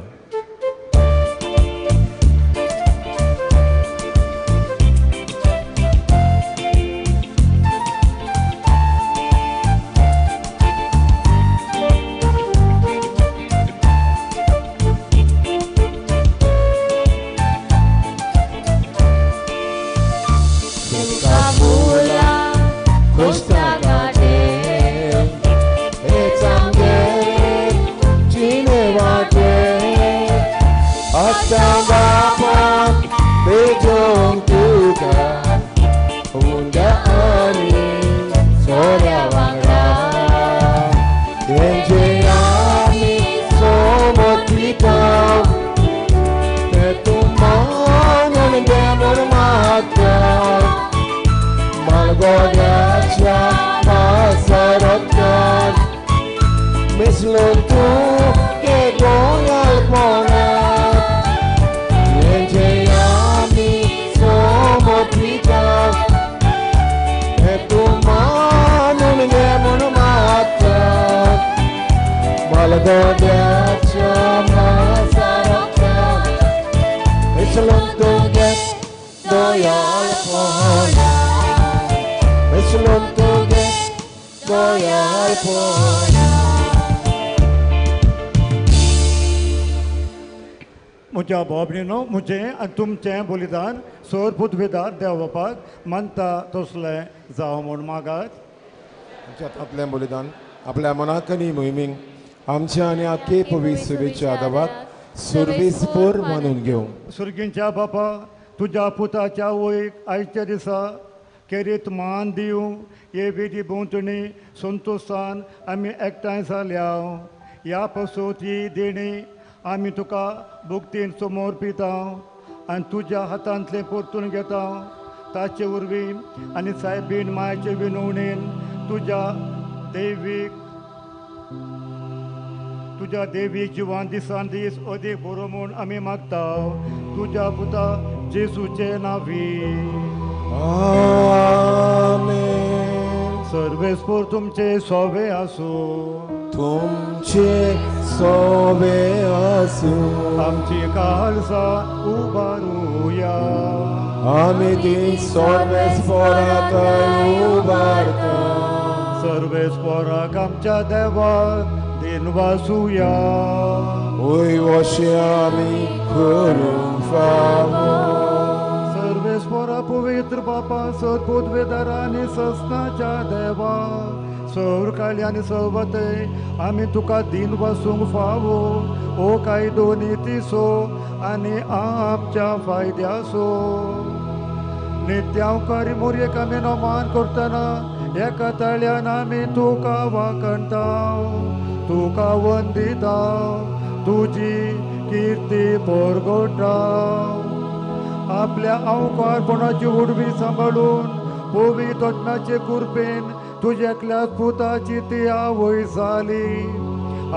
म्हज्या बाबणीनो म्हजें आनी तुमचें बलिदान सोर पुतवेदार देव बापाक मानता तसलें जावं म्हूण मागात.
आमच्या हातांतलें बलिदान आपल्या मनाक आनी मोहिमेक आमच्या आनी आखे पवित्र सुवेच्या आदाबात सुर्वेसपूर मानून घेवं.
सुर्गींच्या बापा, तुज्या पुताच्या वयक आयच्या दिसा केरीत मान दिवं हे विधी भोंवतणी संतोशान आमी एकठांय जाल्या. ह्या पासून ही देणी आमी तुका भुगतीन समोर पिता आनी तुज्या हातांतलें परतून घेता. ताचे वरवीं आनी सायबीन मायचे विनवणेन तुज्या देवीक जिवान दिसान दीस अदीक बरो म्हूण आमी मागता. तुज्या पुता जेसूचे नांवी
आमेन.
सर्वेस्पोर तुमचे सोवे आसूं.
तुमचे सोवे आसूं.
आमची काळजां उबारुया.
आमी ती सर्वेस्पोराक उबारता.
सर्वेस्पोराक आमच्या देवाक दिनवासुया.
वय अशें आमी करूंक फावो.
सर्वेस्पोरा पवित्र बापा, सरपुतवेदार आनी सस्नाच्या देवा, सौर काळी आनी सवते आमी तुका दिन वसूंक फावो. ओ कायदो नितीसो आनी आमच्या फायद्यासो. नित्यांकारी मोरयेक आमी नमान करतना एका ताळ्यान आमी तुका वाखणता, तुका वंदिता, तुजी किर्ती परगटा. आपल्या अवकारपणाची उडवी सांबाळून पवित्र आत्म्याचे कृपेन तुज्या एकल्याच पुताची ती आवय जाली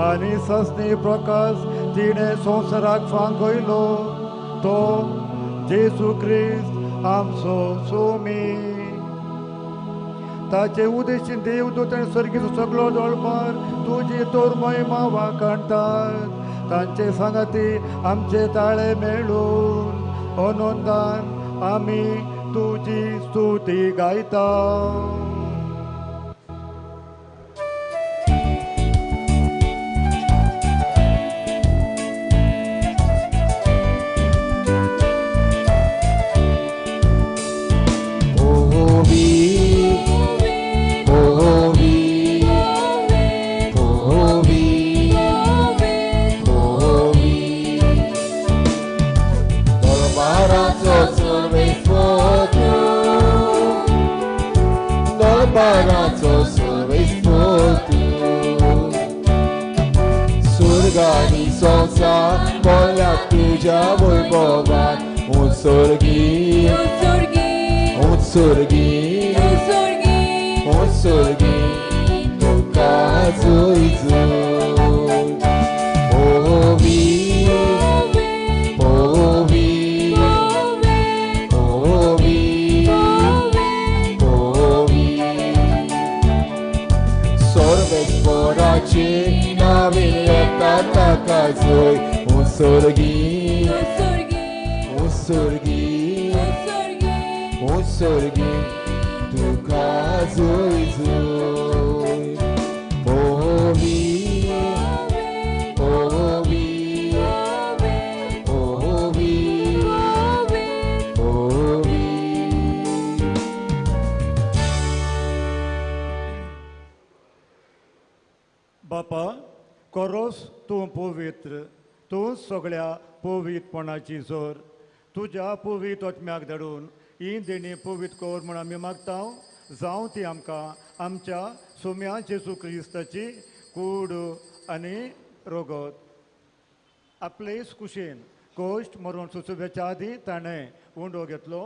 आनी सस्नी प्रकाश तिणें संवसाराक फांकयलो, तो जेजू क्रिस्त आमचो सोमी. ताचे उदेशीन देवदूत आनी स्वर्गीचो सगळो दोळपार तुजी तोर महिमा वाखणटात. तांचे सांगाती आमचे ताळे मेळून अनंदान आमी तुजी स्तुती गायता.
तुज्या वैभवान उत्सर्गी उत्सर्गी उत्सर्गी तुका जोय जोय. ओवी ओवी ओवी ओवी सर्वेस्पोराचे नावे येता ताका जोय. उत्सर्गी उत्सर्गी उत्सर्गी तुका जोय जोय. ओवी ओवी ओवी ओवी.
बापा, कोरोस तूं पवित्र, तूं सगळ्या पवित्रपणाची जोर. तुज्या पवित्र आत्म्याक धाडून ही देणी पवित्र कर म्हूण आमी मागता. जावं ती आमकां आमच्या सोम्या जेजू क्रिस्ताची कूड आनी रोगत. आपलेच कुशीन कोश्ट मरून सुचोवच्या आदीं ताणें उंडो घेतलो,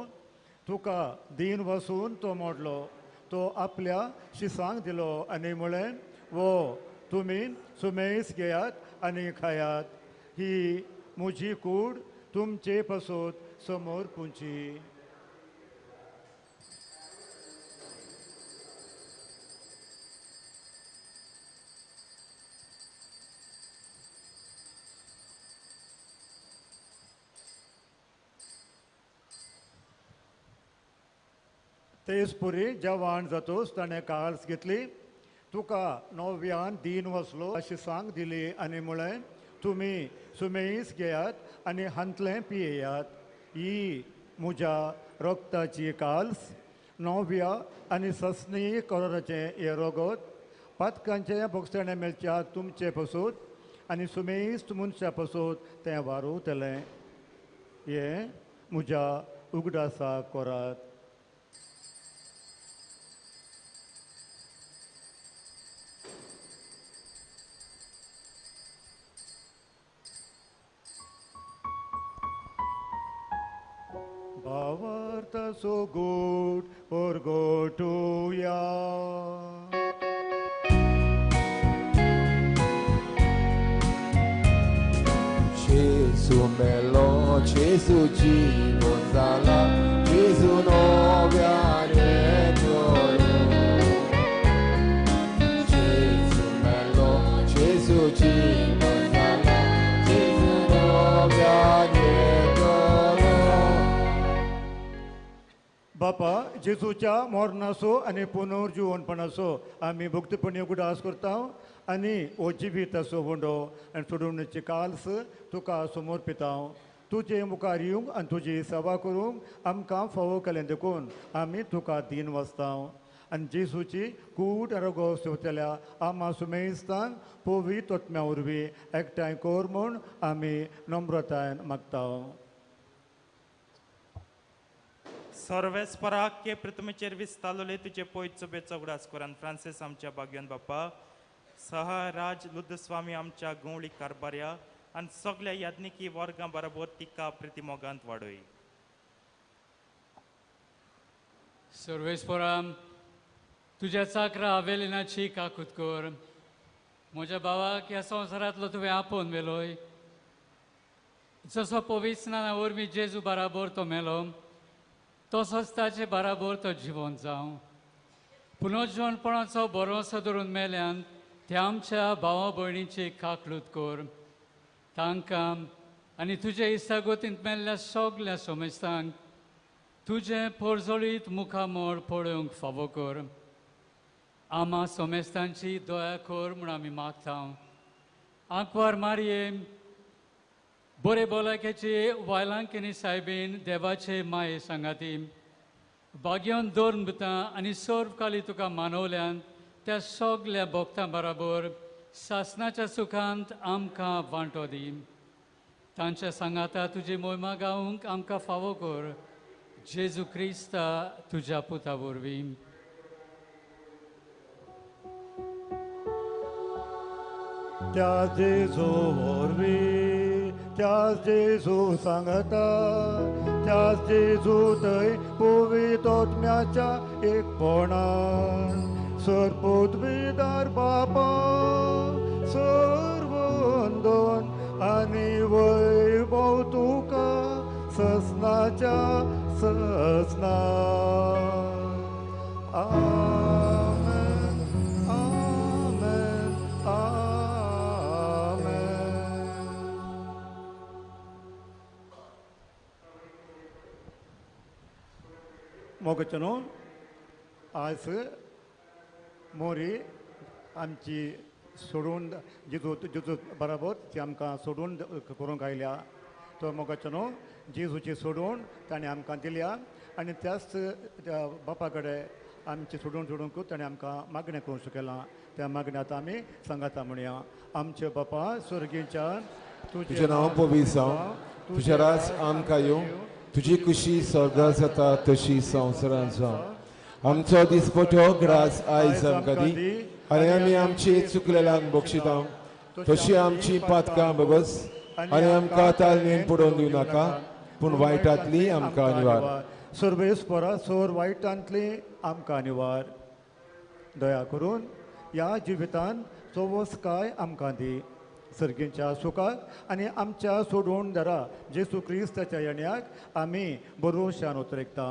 तुका दीन वसून तो मोडलो, तो आपल्या शिसांक दिलो आनी म्हळें, वो तुमी सुमेस घेयात आनी खायात, ही म्हजी कूड तुमचे पासत समोर पुंची. तेच पुरी जवान जातोच ताणें काल्स घेतली, तुका नव्यान दीन वसलो अशी सांग दिली आनी म्हळें, तुमी सुमेस घेयात आनी हांतलें पियेयात, ही म्हज्या रक्ताची काल्स, नव्या आनी सस्नी कराराचें हें रगत. पातकांचे भोगसणे मेळच्या तुमचे पसूत आनी सुमेस्त मनशा पसूत तें वारवतलें. हें म्हज्या उगडासा कोरात. भावार्थ सोगूट परगटुया.
Gesù melo, Gesù जीवन जाला, Gesù नव्याने येतलो. Gesù melo, Gesù जीवन जाला, Gesù नव्याने येतलो.
बापा जेजूच्या मरणाचो आनी पुनर्जिवनपणाचो आमी भक्तपणी उगडास करता आनी हो जिवीताचो वंडो आनी सोडोवण्याची काल्स तुका समर्पिता. तुजे मुखार येवंक आनी तुजी सेवा करूंक आमकां फावो केलें देखून आमी तुका दीन वसता. आनी जेजूची कूट आरोग्य सेवतल्या आमा सुमेस्तान पवित्र तोत्म्या वरवीं एकठांय कर म्हूण आमी नम्रतायेन मागता.
सर्वेस्पराक के प्रथमेचेर विस्तालोले तुजे पयचो बेचो उगडास कोरान फ्रांसीस आमच्या बागयोन बापा, सहराज लुद्दस्वामी आमच्या गवळी कारबार्या आनी सगल्या याज्ञिकी वर्गां बरोबर तिका प्रतिमोगांत वाडय.
सर्वेस्परा तुज्या चाकरा आवेलिनाची काकूत कर. म्हज्या भावाक ह्या संवसारांतलो तुवें आपोवन व्हेलोय. जसो पवित्र वरवीं जेजू बराबर तो मेलो तसोच ताचे बराबर तो जिवन जावं. पुनर्जिवनपणाचो भरोसो धरून मेल्यान त्या आमच्या भावा भयणीची काकलूत कर. तांकां आनी तुजे इश्टागतींत मेल्ल्या सगल्या सोमेस्तांक तुजें पोरजोळीत मुखामळ पळोवंक फावो कर. आमा सोमेस्तांची दया कर म्हूण आमी मागता. आंकवार मारये बरे भलायकेचे वायलांकिनी सायबीन देवाचे माये सांगाती बागयोन दोन भुतां आनी सर्व काली तुका मानवल्यान त्या सगल्या भक्तां बराबर सासनाच्या सुखांत आमकां वांटो दी. तांच्या सांगाता तुजी मोहिमा गावंक आमकां फावो कर. जेजू क्रिस्ता तुज्या पुता वरवीं.
त्या जेजू वरवीं, त्या जेजू सांगता, त्या जेजू थंय पवित्र आत्म्याच्या एकपणान सर्वपदवीदार बापा सर्व वंदन आनी वैभव तुका ससनाच्या ससना. आमेन आमेन आमेन. मोगचनो आज मोरी आमची सोडून जेजू जेजू बराबर ती आमकां सोडून करूंक आयल्या. तो मोगाचो न्हू जेजूची सोडून ताणें आमकां दिल्या आनी त्याच त्या बापा कडेन आमची सोडून सोडूंक ताणें आमकां मागणें करूंक शिकयलां. त्या मागण्यांत आमी सांगाता म्हणया. आमचे बापा स्वर्गीच्यान
तुजें नांव पवित्र जावं, तुजें राज आमकां येवं, तुजी खुशी स्वर्गार जाता तशी संवसारांत जावं. आमचो दिसपटो ग्रास आयज आमकां दी आनी आमी आमची चुकलेल्यांक बक्षिता तशी आमची पातकां बगस आनी आमकां तालनेन पडोवन दिवं नाका पूण वायटांतली आमकां निवार.
सर्वेस्परा सोर वायटांतली आमकां निवार. दया करून ह्या जिवितान चोवस काय आमकां दी. सर्गींच्या सुखाक आनी आमच्या सोडून दरा जेजू क्रिस्ताच्या येण्याक आमी बरोशान उतरेकता.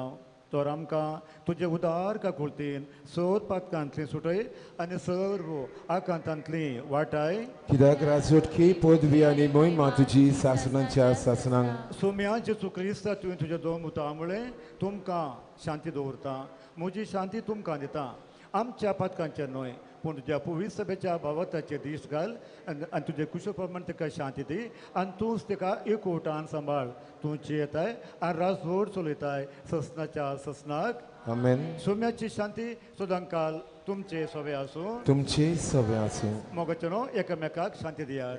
तर आमकां तुजे उदार काकुळतीन सोर पातकांतली सुटय आनी सर्व आकांतांतली वाटाय.
कित्याक राजवटकी पदवी आनी मोहिमा तुजी सासणाच्या सासणांक.
सोम्या जेजू क्रिस्ता तुवें तुज्या दोन मुतां मुळे तुमकां शांती दवरता, म्हजी शांती तुमकां दिता. आमच्या पातकांचेर न्हय पूण तुज्या पवित्र सभेच्या भावार्थाचेर दीस घाल आनी तुजे कुशळ प्रमाण ताका शांती दी आनी तूंच ताका एकवटान सांबाळ. तूं जियेताय आनी राजवट चलयताय ससनाच्या ससनाक.
आमेन.
सोम्याची शांती सदांकाल तुमचे सवे आसूं.
तुमचे सवे आसूं.
मोगाचेनो एकामेकाक शांती दियात.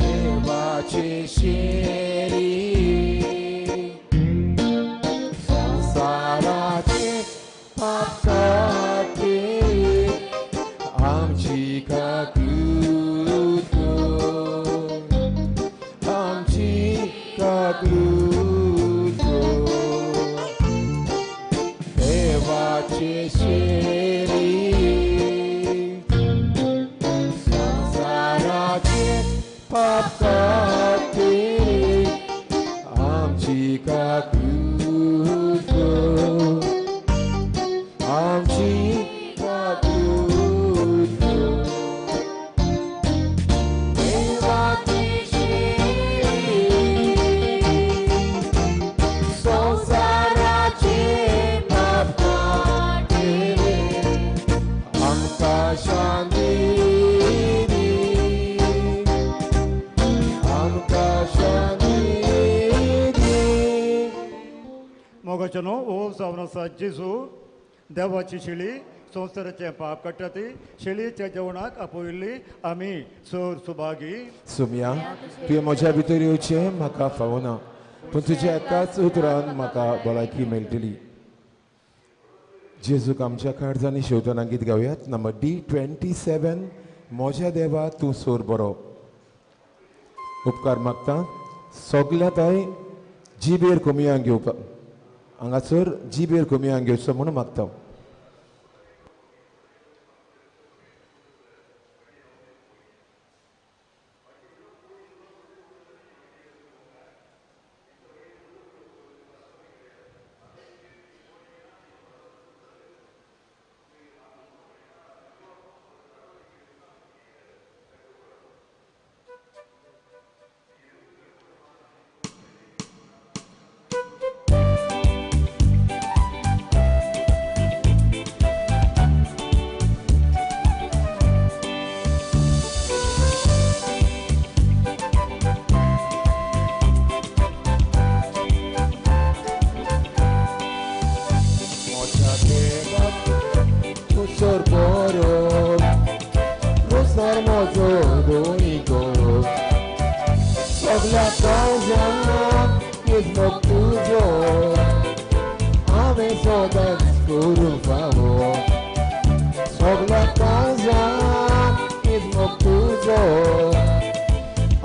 देवाचे शेरी संसाराचे पाप काडटे आमची काकूत कर, आमची काकूत कर. देवाचे शेरी संसाराचे पाप काडटे आमची काकूत कर, आमची काकूत कर. देवाची शेरी संसाराचे पाप काडटे आमकां शांती दी, आमकां शांती दी.
मोगाचेनो ओ जावन आसा जेजू देवाची शेळी संवसाराचें पाप काडटा ती शेळीच्या जेवणाक आपयल्ली आमी चड सुभागी.
सुम्या, तुवें म्हज्या भितर येवचें म्हाका फावना, पूण तुज्या एकाच उतरान म्हाका भलायकी मेळटली. जेजूक आमच्या काळजांनी शेवतना गीत गावयात नंबर D27, म्हज्या देवा तूं सोर बरो. उपकार मागता सगल्या ताय जिबेर कमयांक घेवपाक, हांगासर जिबेर कमयांक घेवचो म्हणून मागता. म्हज्या देवा तूं सोर बरो, रोसर म्हजो दोनी गो, सगल्या काळजाक किस्मत तुजो हांवें सदांच करूंक फावो. सगल्या काळजाक किस्मत तुजो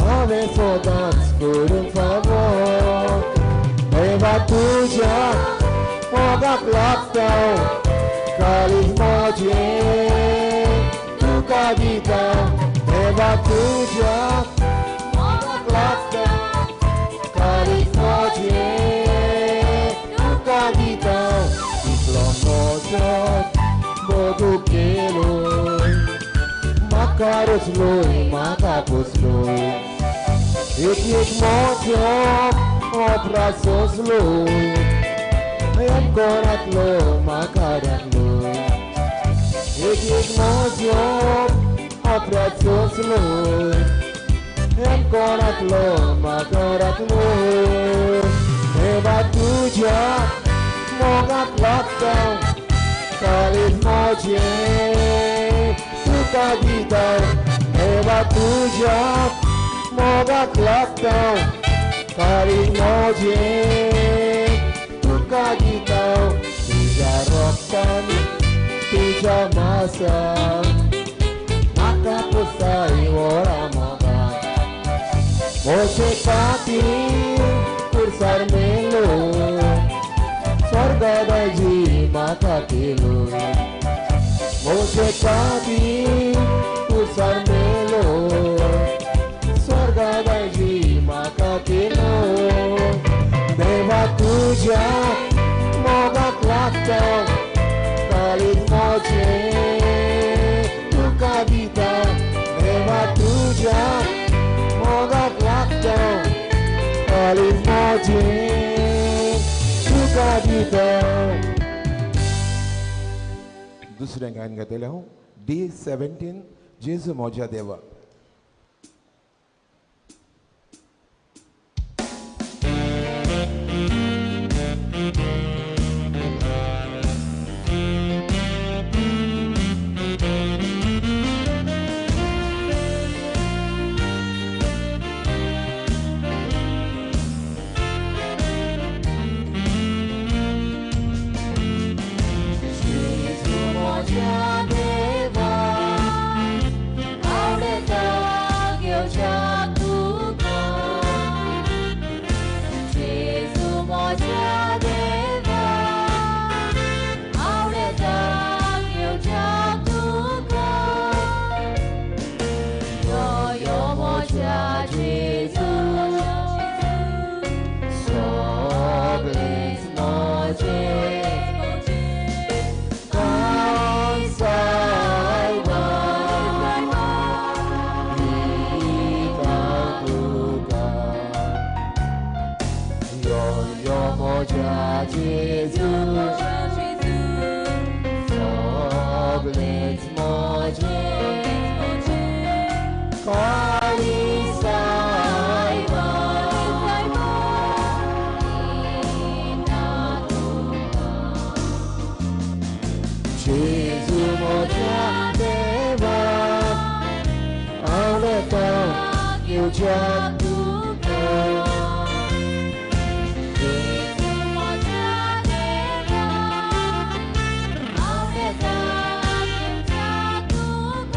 हांवें सदांच करूंक फावो. देवा तुज्या मोगाक लागता काळीज म्हजें तुका दिता. देवा तुज्या मोगाक लागता काळीज म्हजें तुका दिता. इतलो म्हजो मोगू केलो म्हाका रचलोय म्हाका पोसलोय, एक एक म्हजो अपराध सोंसलोय, कोणातलो म्हाका राखलो. एक एक म्हजो अपराध सोंसलो, कोणातलो म्हाका राखलो. देवा तुज्या मोगाक लागता काळीज म्हजें तुका दिता. देवा तुज्या मोगाक लागता काळीज म्हजें तुका दिता. तुज्या रोगतान तुज्या मासान म्हाका पुसाय वरा मोगान, म्हजे खातीर पुरसार मेलो स्वर्गादाजी म्हाका केलो. म्हजे खातीर पुरसार मेलो स्वर्गादाजी म्हाका केलो. देवा तुज्या मोगाक लागता काळीज म्हजें तुका दिता. देवा तुज्या मोगाक लागता काळीज म्हजें तुका दिता. दुसरें गायन गायतलें हांव D17, जेजू म्हज्या देवा. मोज्या जेजू सगळेंच मोजें Gesù moja deva Aleta Yuja tuka
Gesù moja deva Aleta Yuja tuka.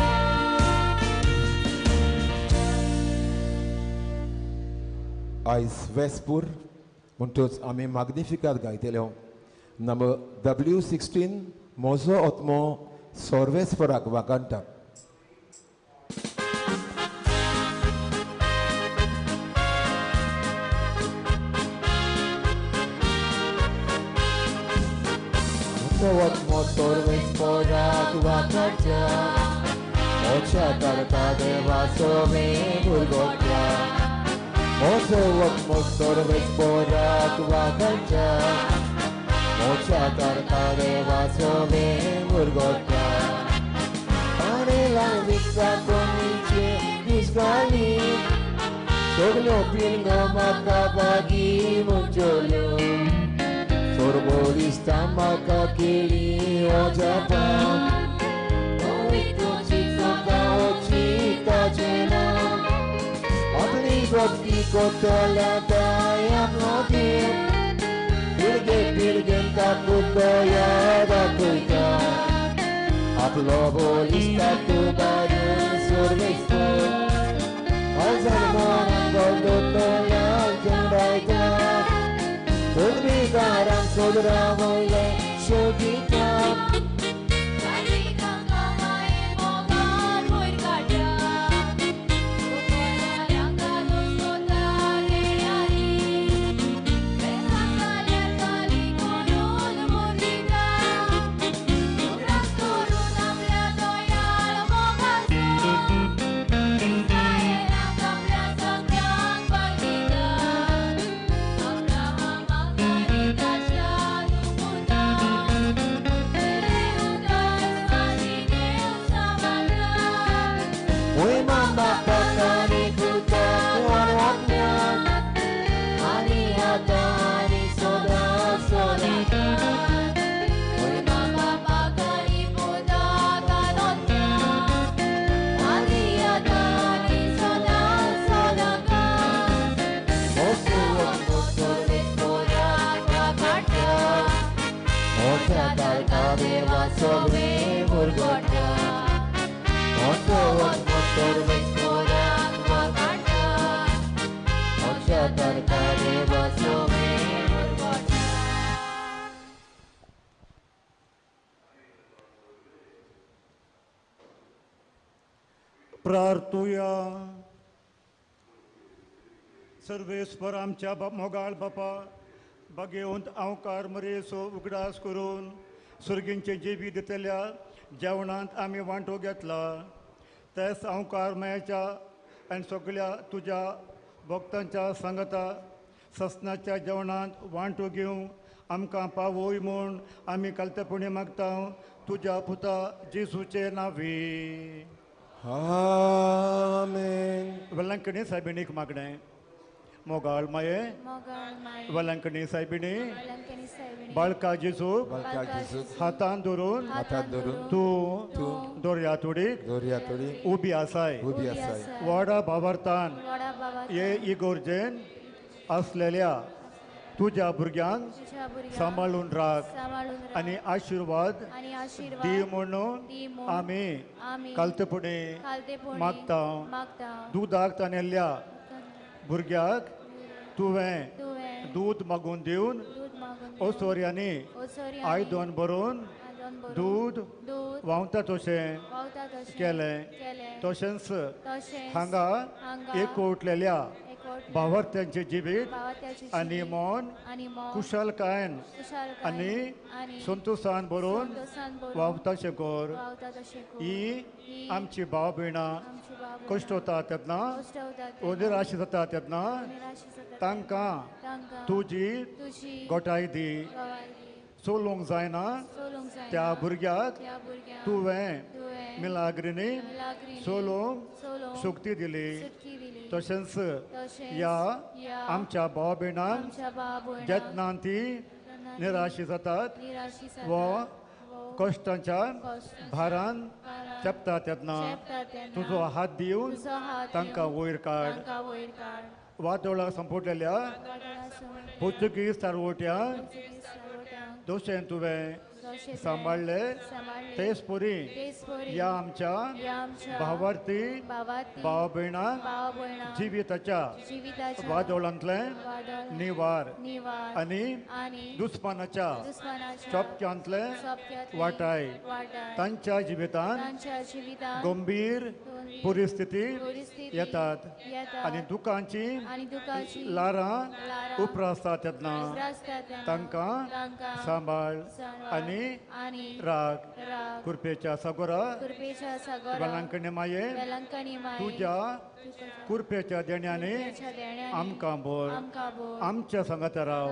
आयज वेस्पूर म्हणटच आमी माग्निफिकात गायतले नंबर W16 म्हजो आत्मो सर्वेस्पराक वागांता. म्हजो आत्मो सर्वेस्पराक वागांता मोच्या तारका देवाचो मेघ उरगोट्या म्हजो आत्मो सर्वेस्पराक वागांता मोच्या तारका देवाचो मेघ उरगोट्या आनी लाविता कोणीचे दिसगाली सगल्यो पिळगो म्हाका बागी मुंजोल्यो सोरबोलिस्ता म्हाका केली अजापां आपली भक्ती कोतल्या आपलो देव पिळगे पिळगेन ताकूत दाखयता आपलो बोलिस्ता तूं बारून सर्वेस्पर हजार मनान दोतोल्या जंडायता पदवीकारांक सोदरा वयले शोधिता.
प्रार्थुया. सर्वेस्पर आमच्या मोगाळ बापा बागेवंत आंवकार मरेचो उगडास करून सुर्गींचे जेबी दितल्या जेवणांत आमी वांटो घेतला तेच आंवकार मायाच्या आनी सगल्या तुज्या भक्तांच्या सांगता ससनाच्या जेवणांत वांटो घेवंक आमकां पावय म्हूण आमी कालतेपणी मागता तुज्या पुता जेजूचे नांवी.
आमेन.
वेलंकणी सायबिणीक मागणें. मोगाळ माये वेलंकणी सायबिणी बाळका जेजू हातान धरून तूं दोर्या तोडीक उबी आसाय व्हडा भावार्थान हे इगोर्जेन आसलेल्या तुज्या भुरग्यांक सांबाळून राख आनी आशिर्वाद दी म्हणून आमी कालतेपणी मागता. दुदाक तानेल्ल्या भुरग्याक तुवें दूद मागून दिवन ओसोऱ्यांनी आयदन भरून दूद व्हांवता तशें केलें तशेंच हांगा एकवटलेल्या भावार्थ्यांचें जिवीत आनी मन कुशलकायेन आनी संतोशान भरून वावता तशें कर. ही आमची भाव भयणां कश्ट वता तेन्ना निराश जाता तेन्ना तांकां तुजी गोठाय दी. चलूंक जायना त्या भुरग्याक तुवें मिलाग्रिनी चलूंक शक्ती दिली. तशेंच ह्या आमच्या भाव भयणांक जेन्ना ती निराशी जातात वा कश्टांच्या भारान चेपता तेन्ना तुजो हात दिवन तांकां वयर काड. वादोळाक संपुटलेल्या पुर्तुगीज तारवट्यांक दोशेन तुवें सांबाळ्ळे तेच परी ह्या आमच्या भावार्थी भाव भयणांक जिविताच्या वादोळांतलें निवार आनी दुस्मानाच्या चोपक्यांतलें वाटाय. तांच्या जिवितांत गंभीर परिस्थिती येतात आनी दुखांची ल्हारां उप्रासतात तेन्ना तांकां सांबाळ आनी राग. कृपेच्या सागोरा वेलांकणी माये तुज्या कृपेच्या देण्याने आमकां बोर. आमच्या सांगाता राव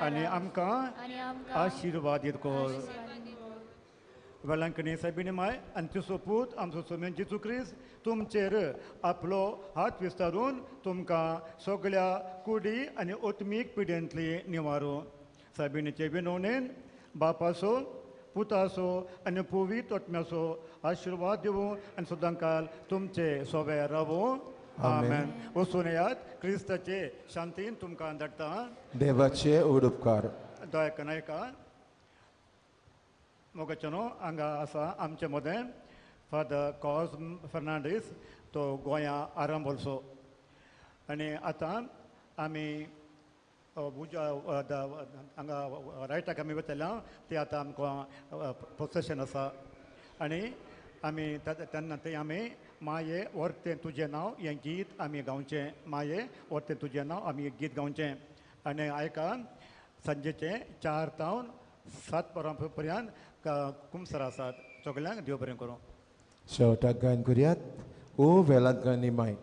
आनी आमकां आशिर्वादीत कर. वेलांकणी सायबिणी माय आनी तिचो पूत आमचो सोमेन जेजू क्रिस्त तुमचेर आपलो हात विस्तारून तुमकां सगळ्या कुडी आनी आत्मीक पिड्यांतली निवारूं. सायबिणीचे विनवणेन बापाचो पुताचो आनी पवित्र आत्म्याचो आशिर्वाद दिवूं आनी सदांकाल तुमचे सोवे रावूं. आमेन. वचून येयात. क्रिस्ताचे शांतीन तुमकां धाडटा.
देवाचे उपकार.
दया कनायका मोगाचें हांगा आसा आमचे मदें फादर कॉज्म फर्नांडीस तो गोंया आरंभोलसो. आनी आतां आमी हांगा रायटाक आमी वतले ते आतां आमकां प्रोसेशन आसा आनी आमी तेन्ना तें आमी माये व्हरतें तुजें नांव हें गीत आमी गावचें. माये व्हरतें तुजें नांव आमी गीत गावचें. आनी आयका सांजेचें 4 तावन 7 वरां पर्यंत कुमसर आसात. सगळ्यांक देव बरें करूं.
शेवटाक गायन करुयात. ओ वेलांकणी माय.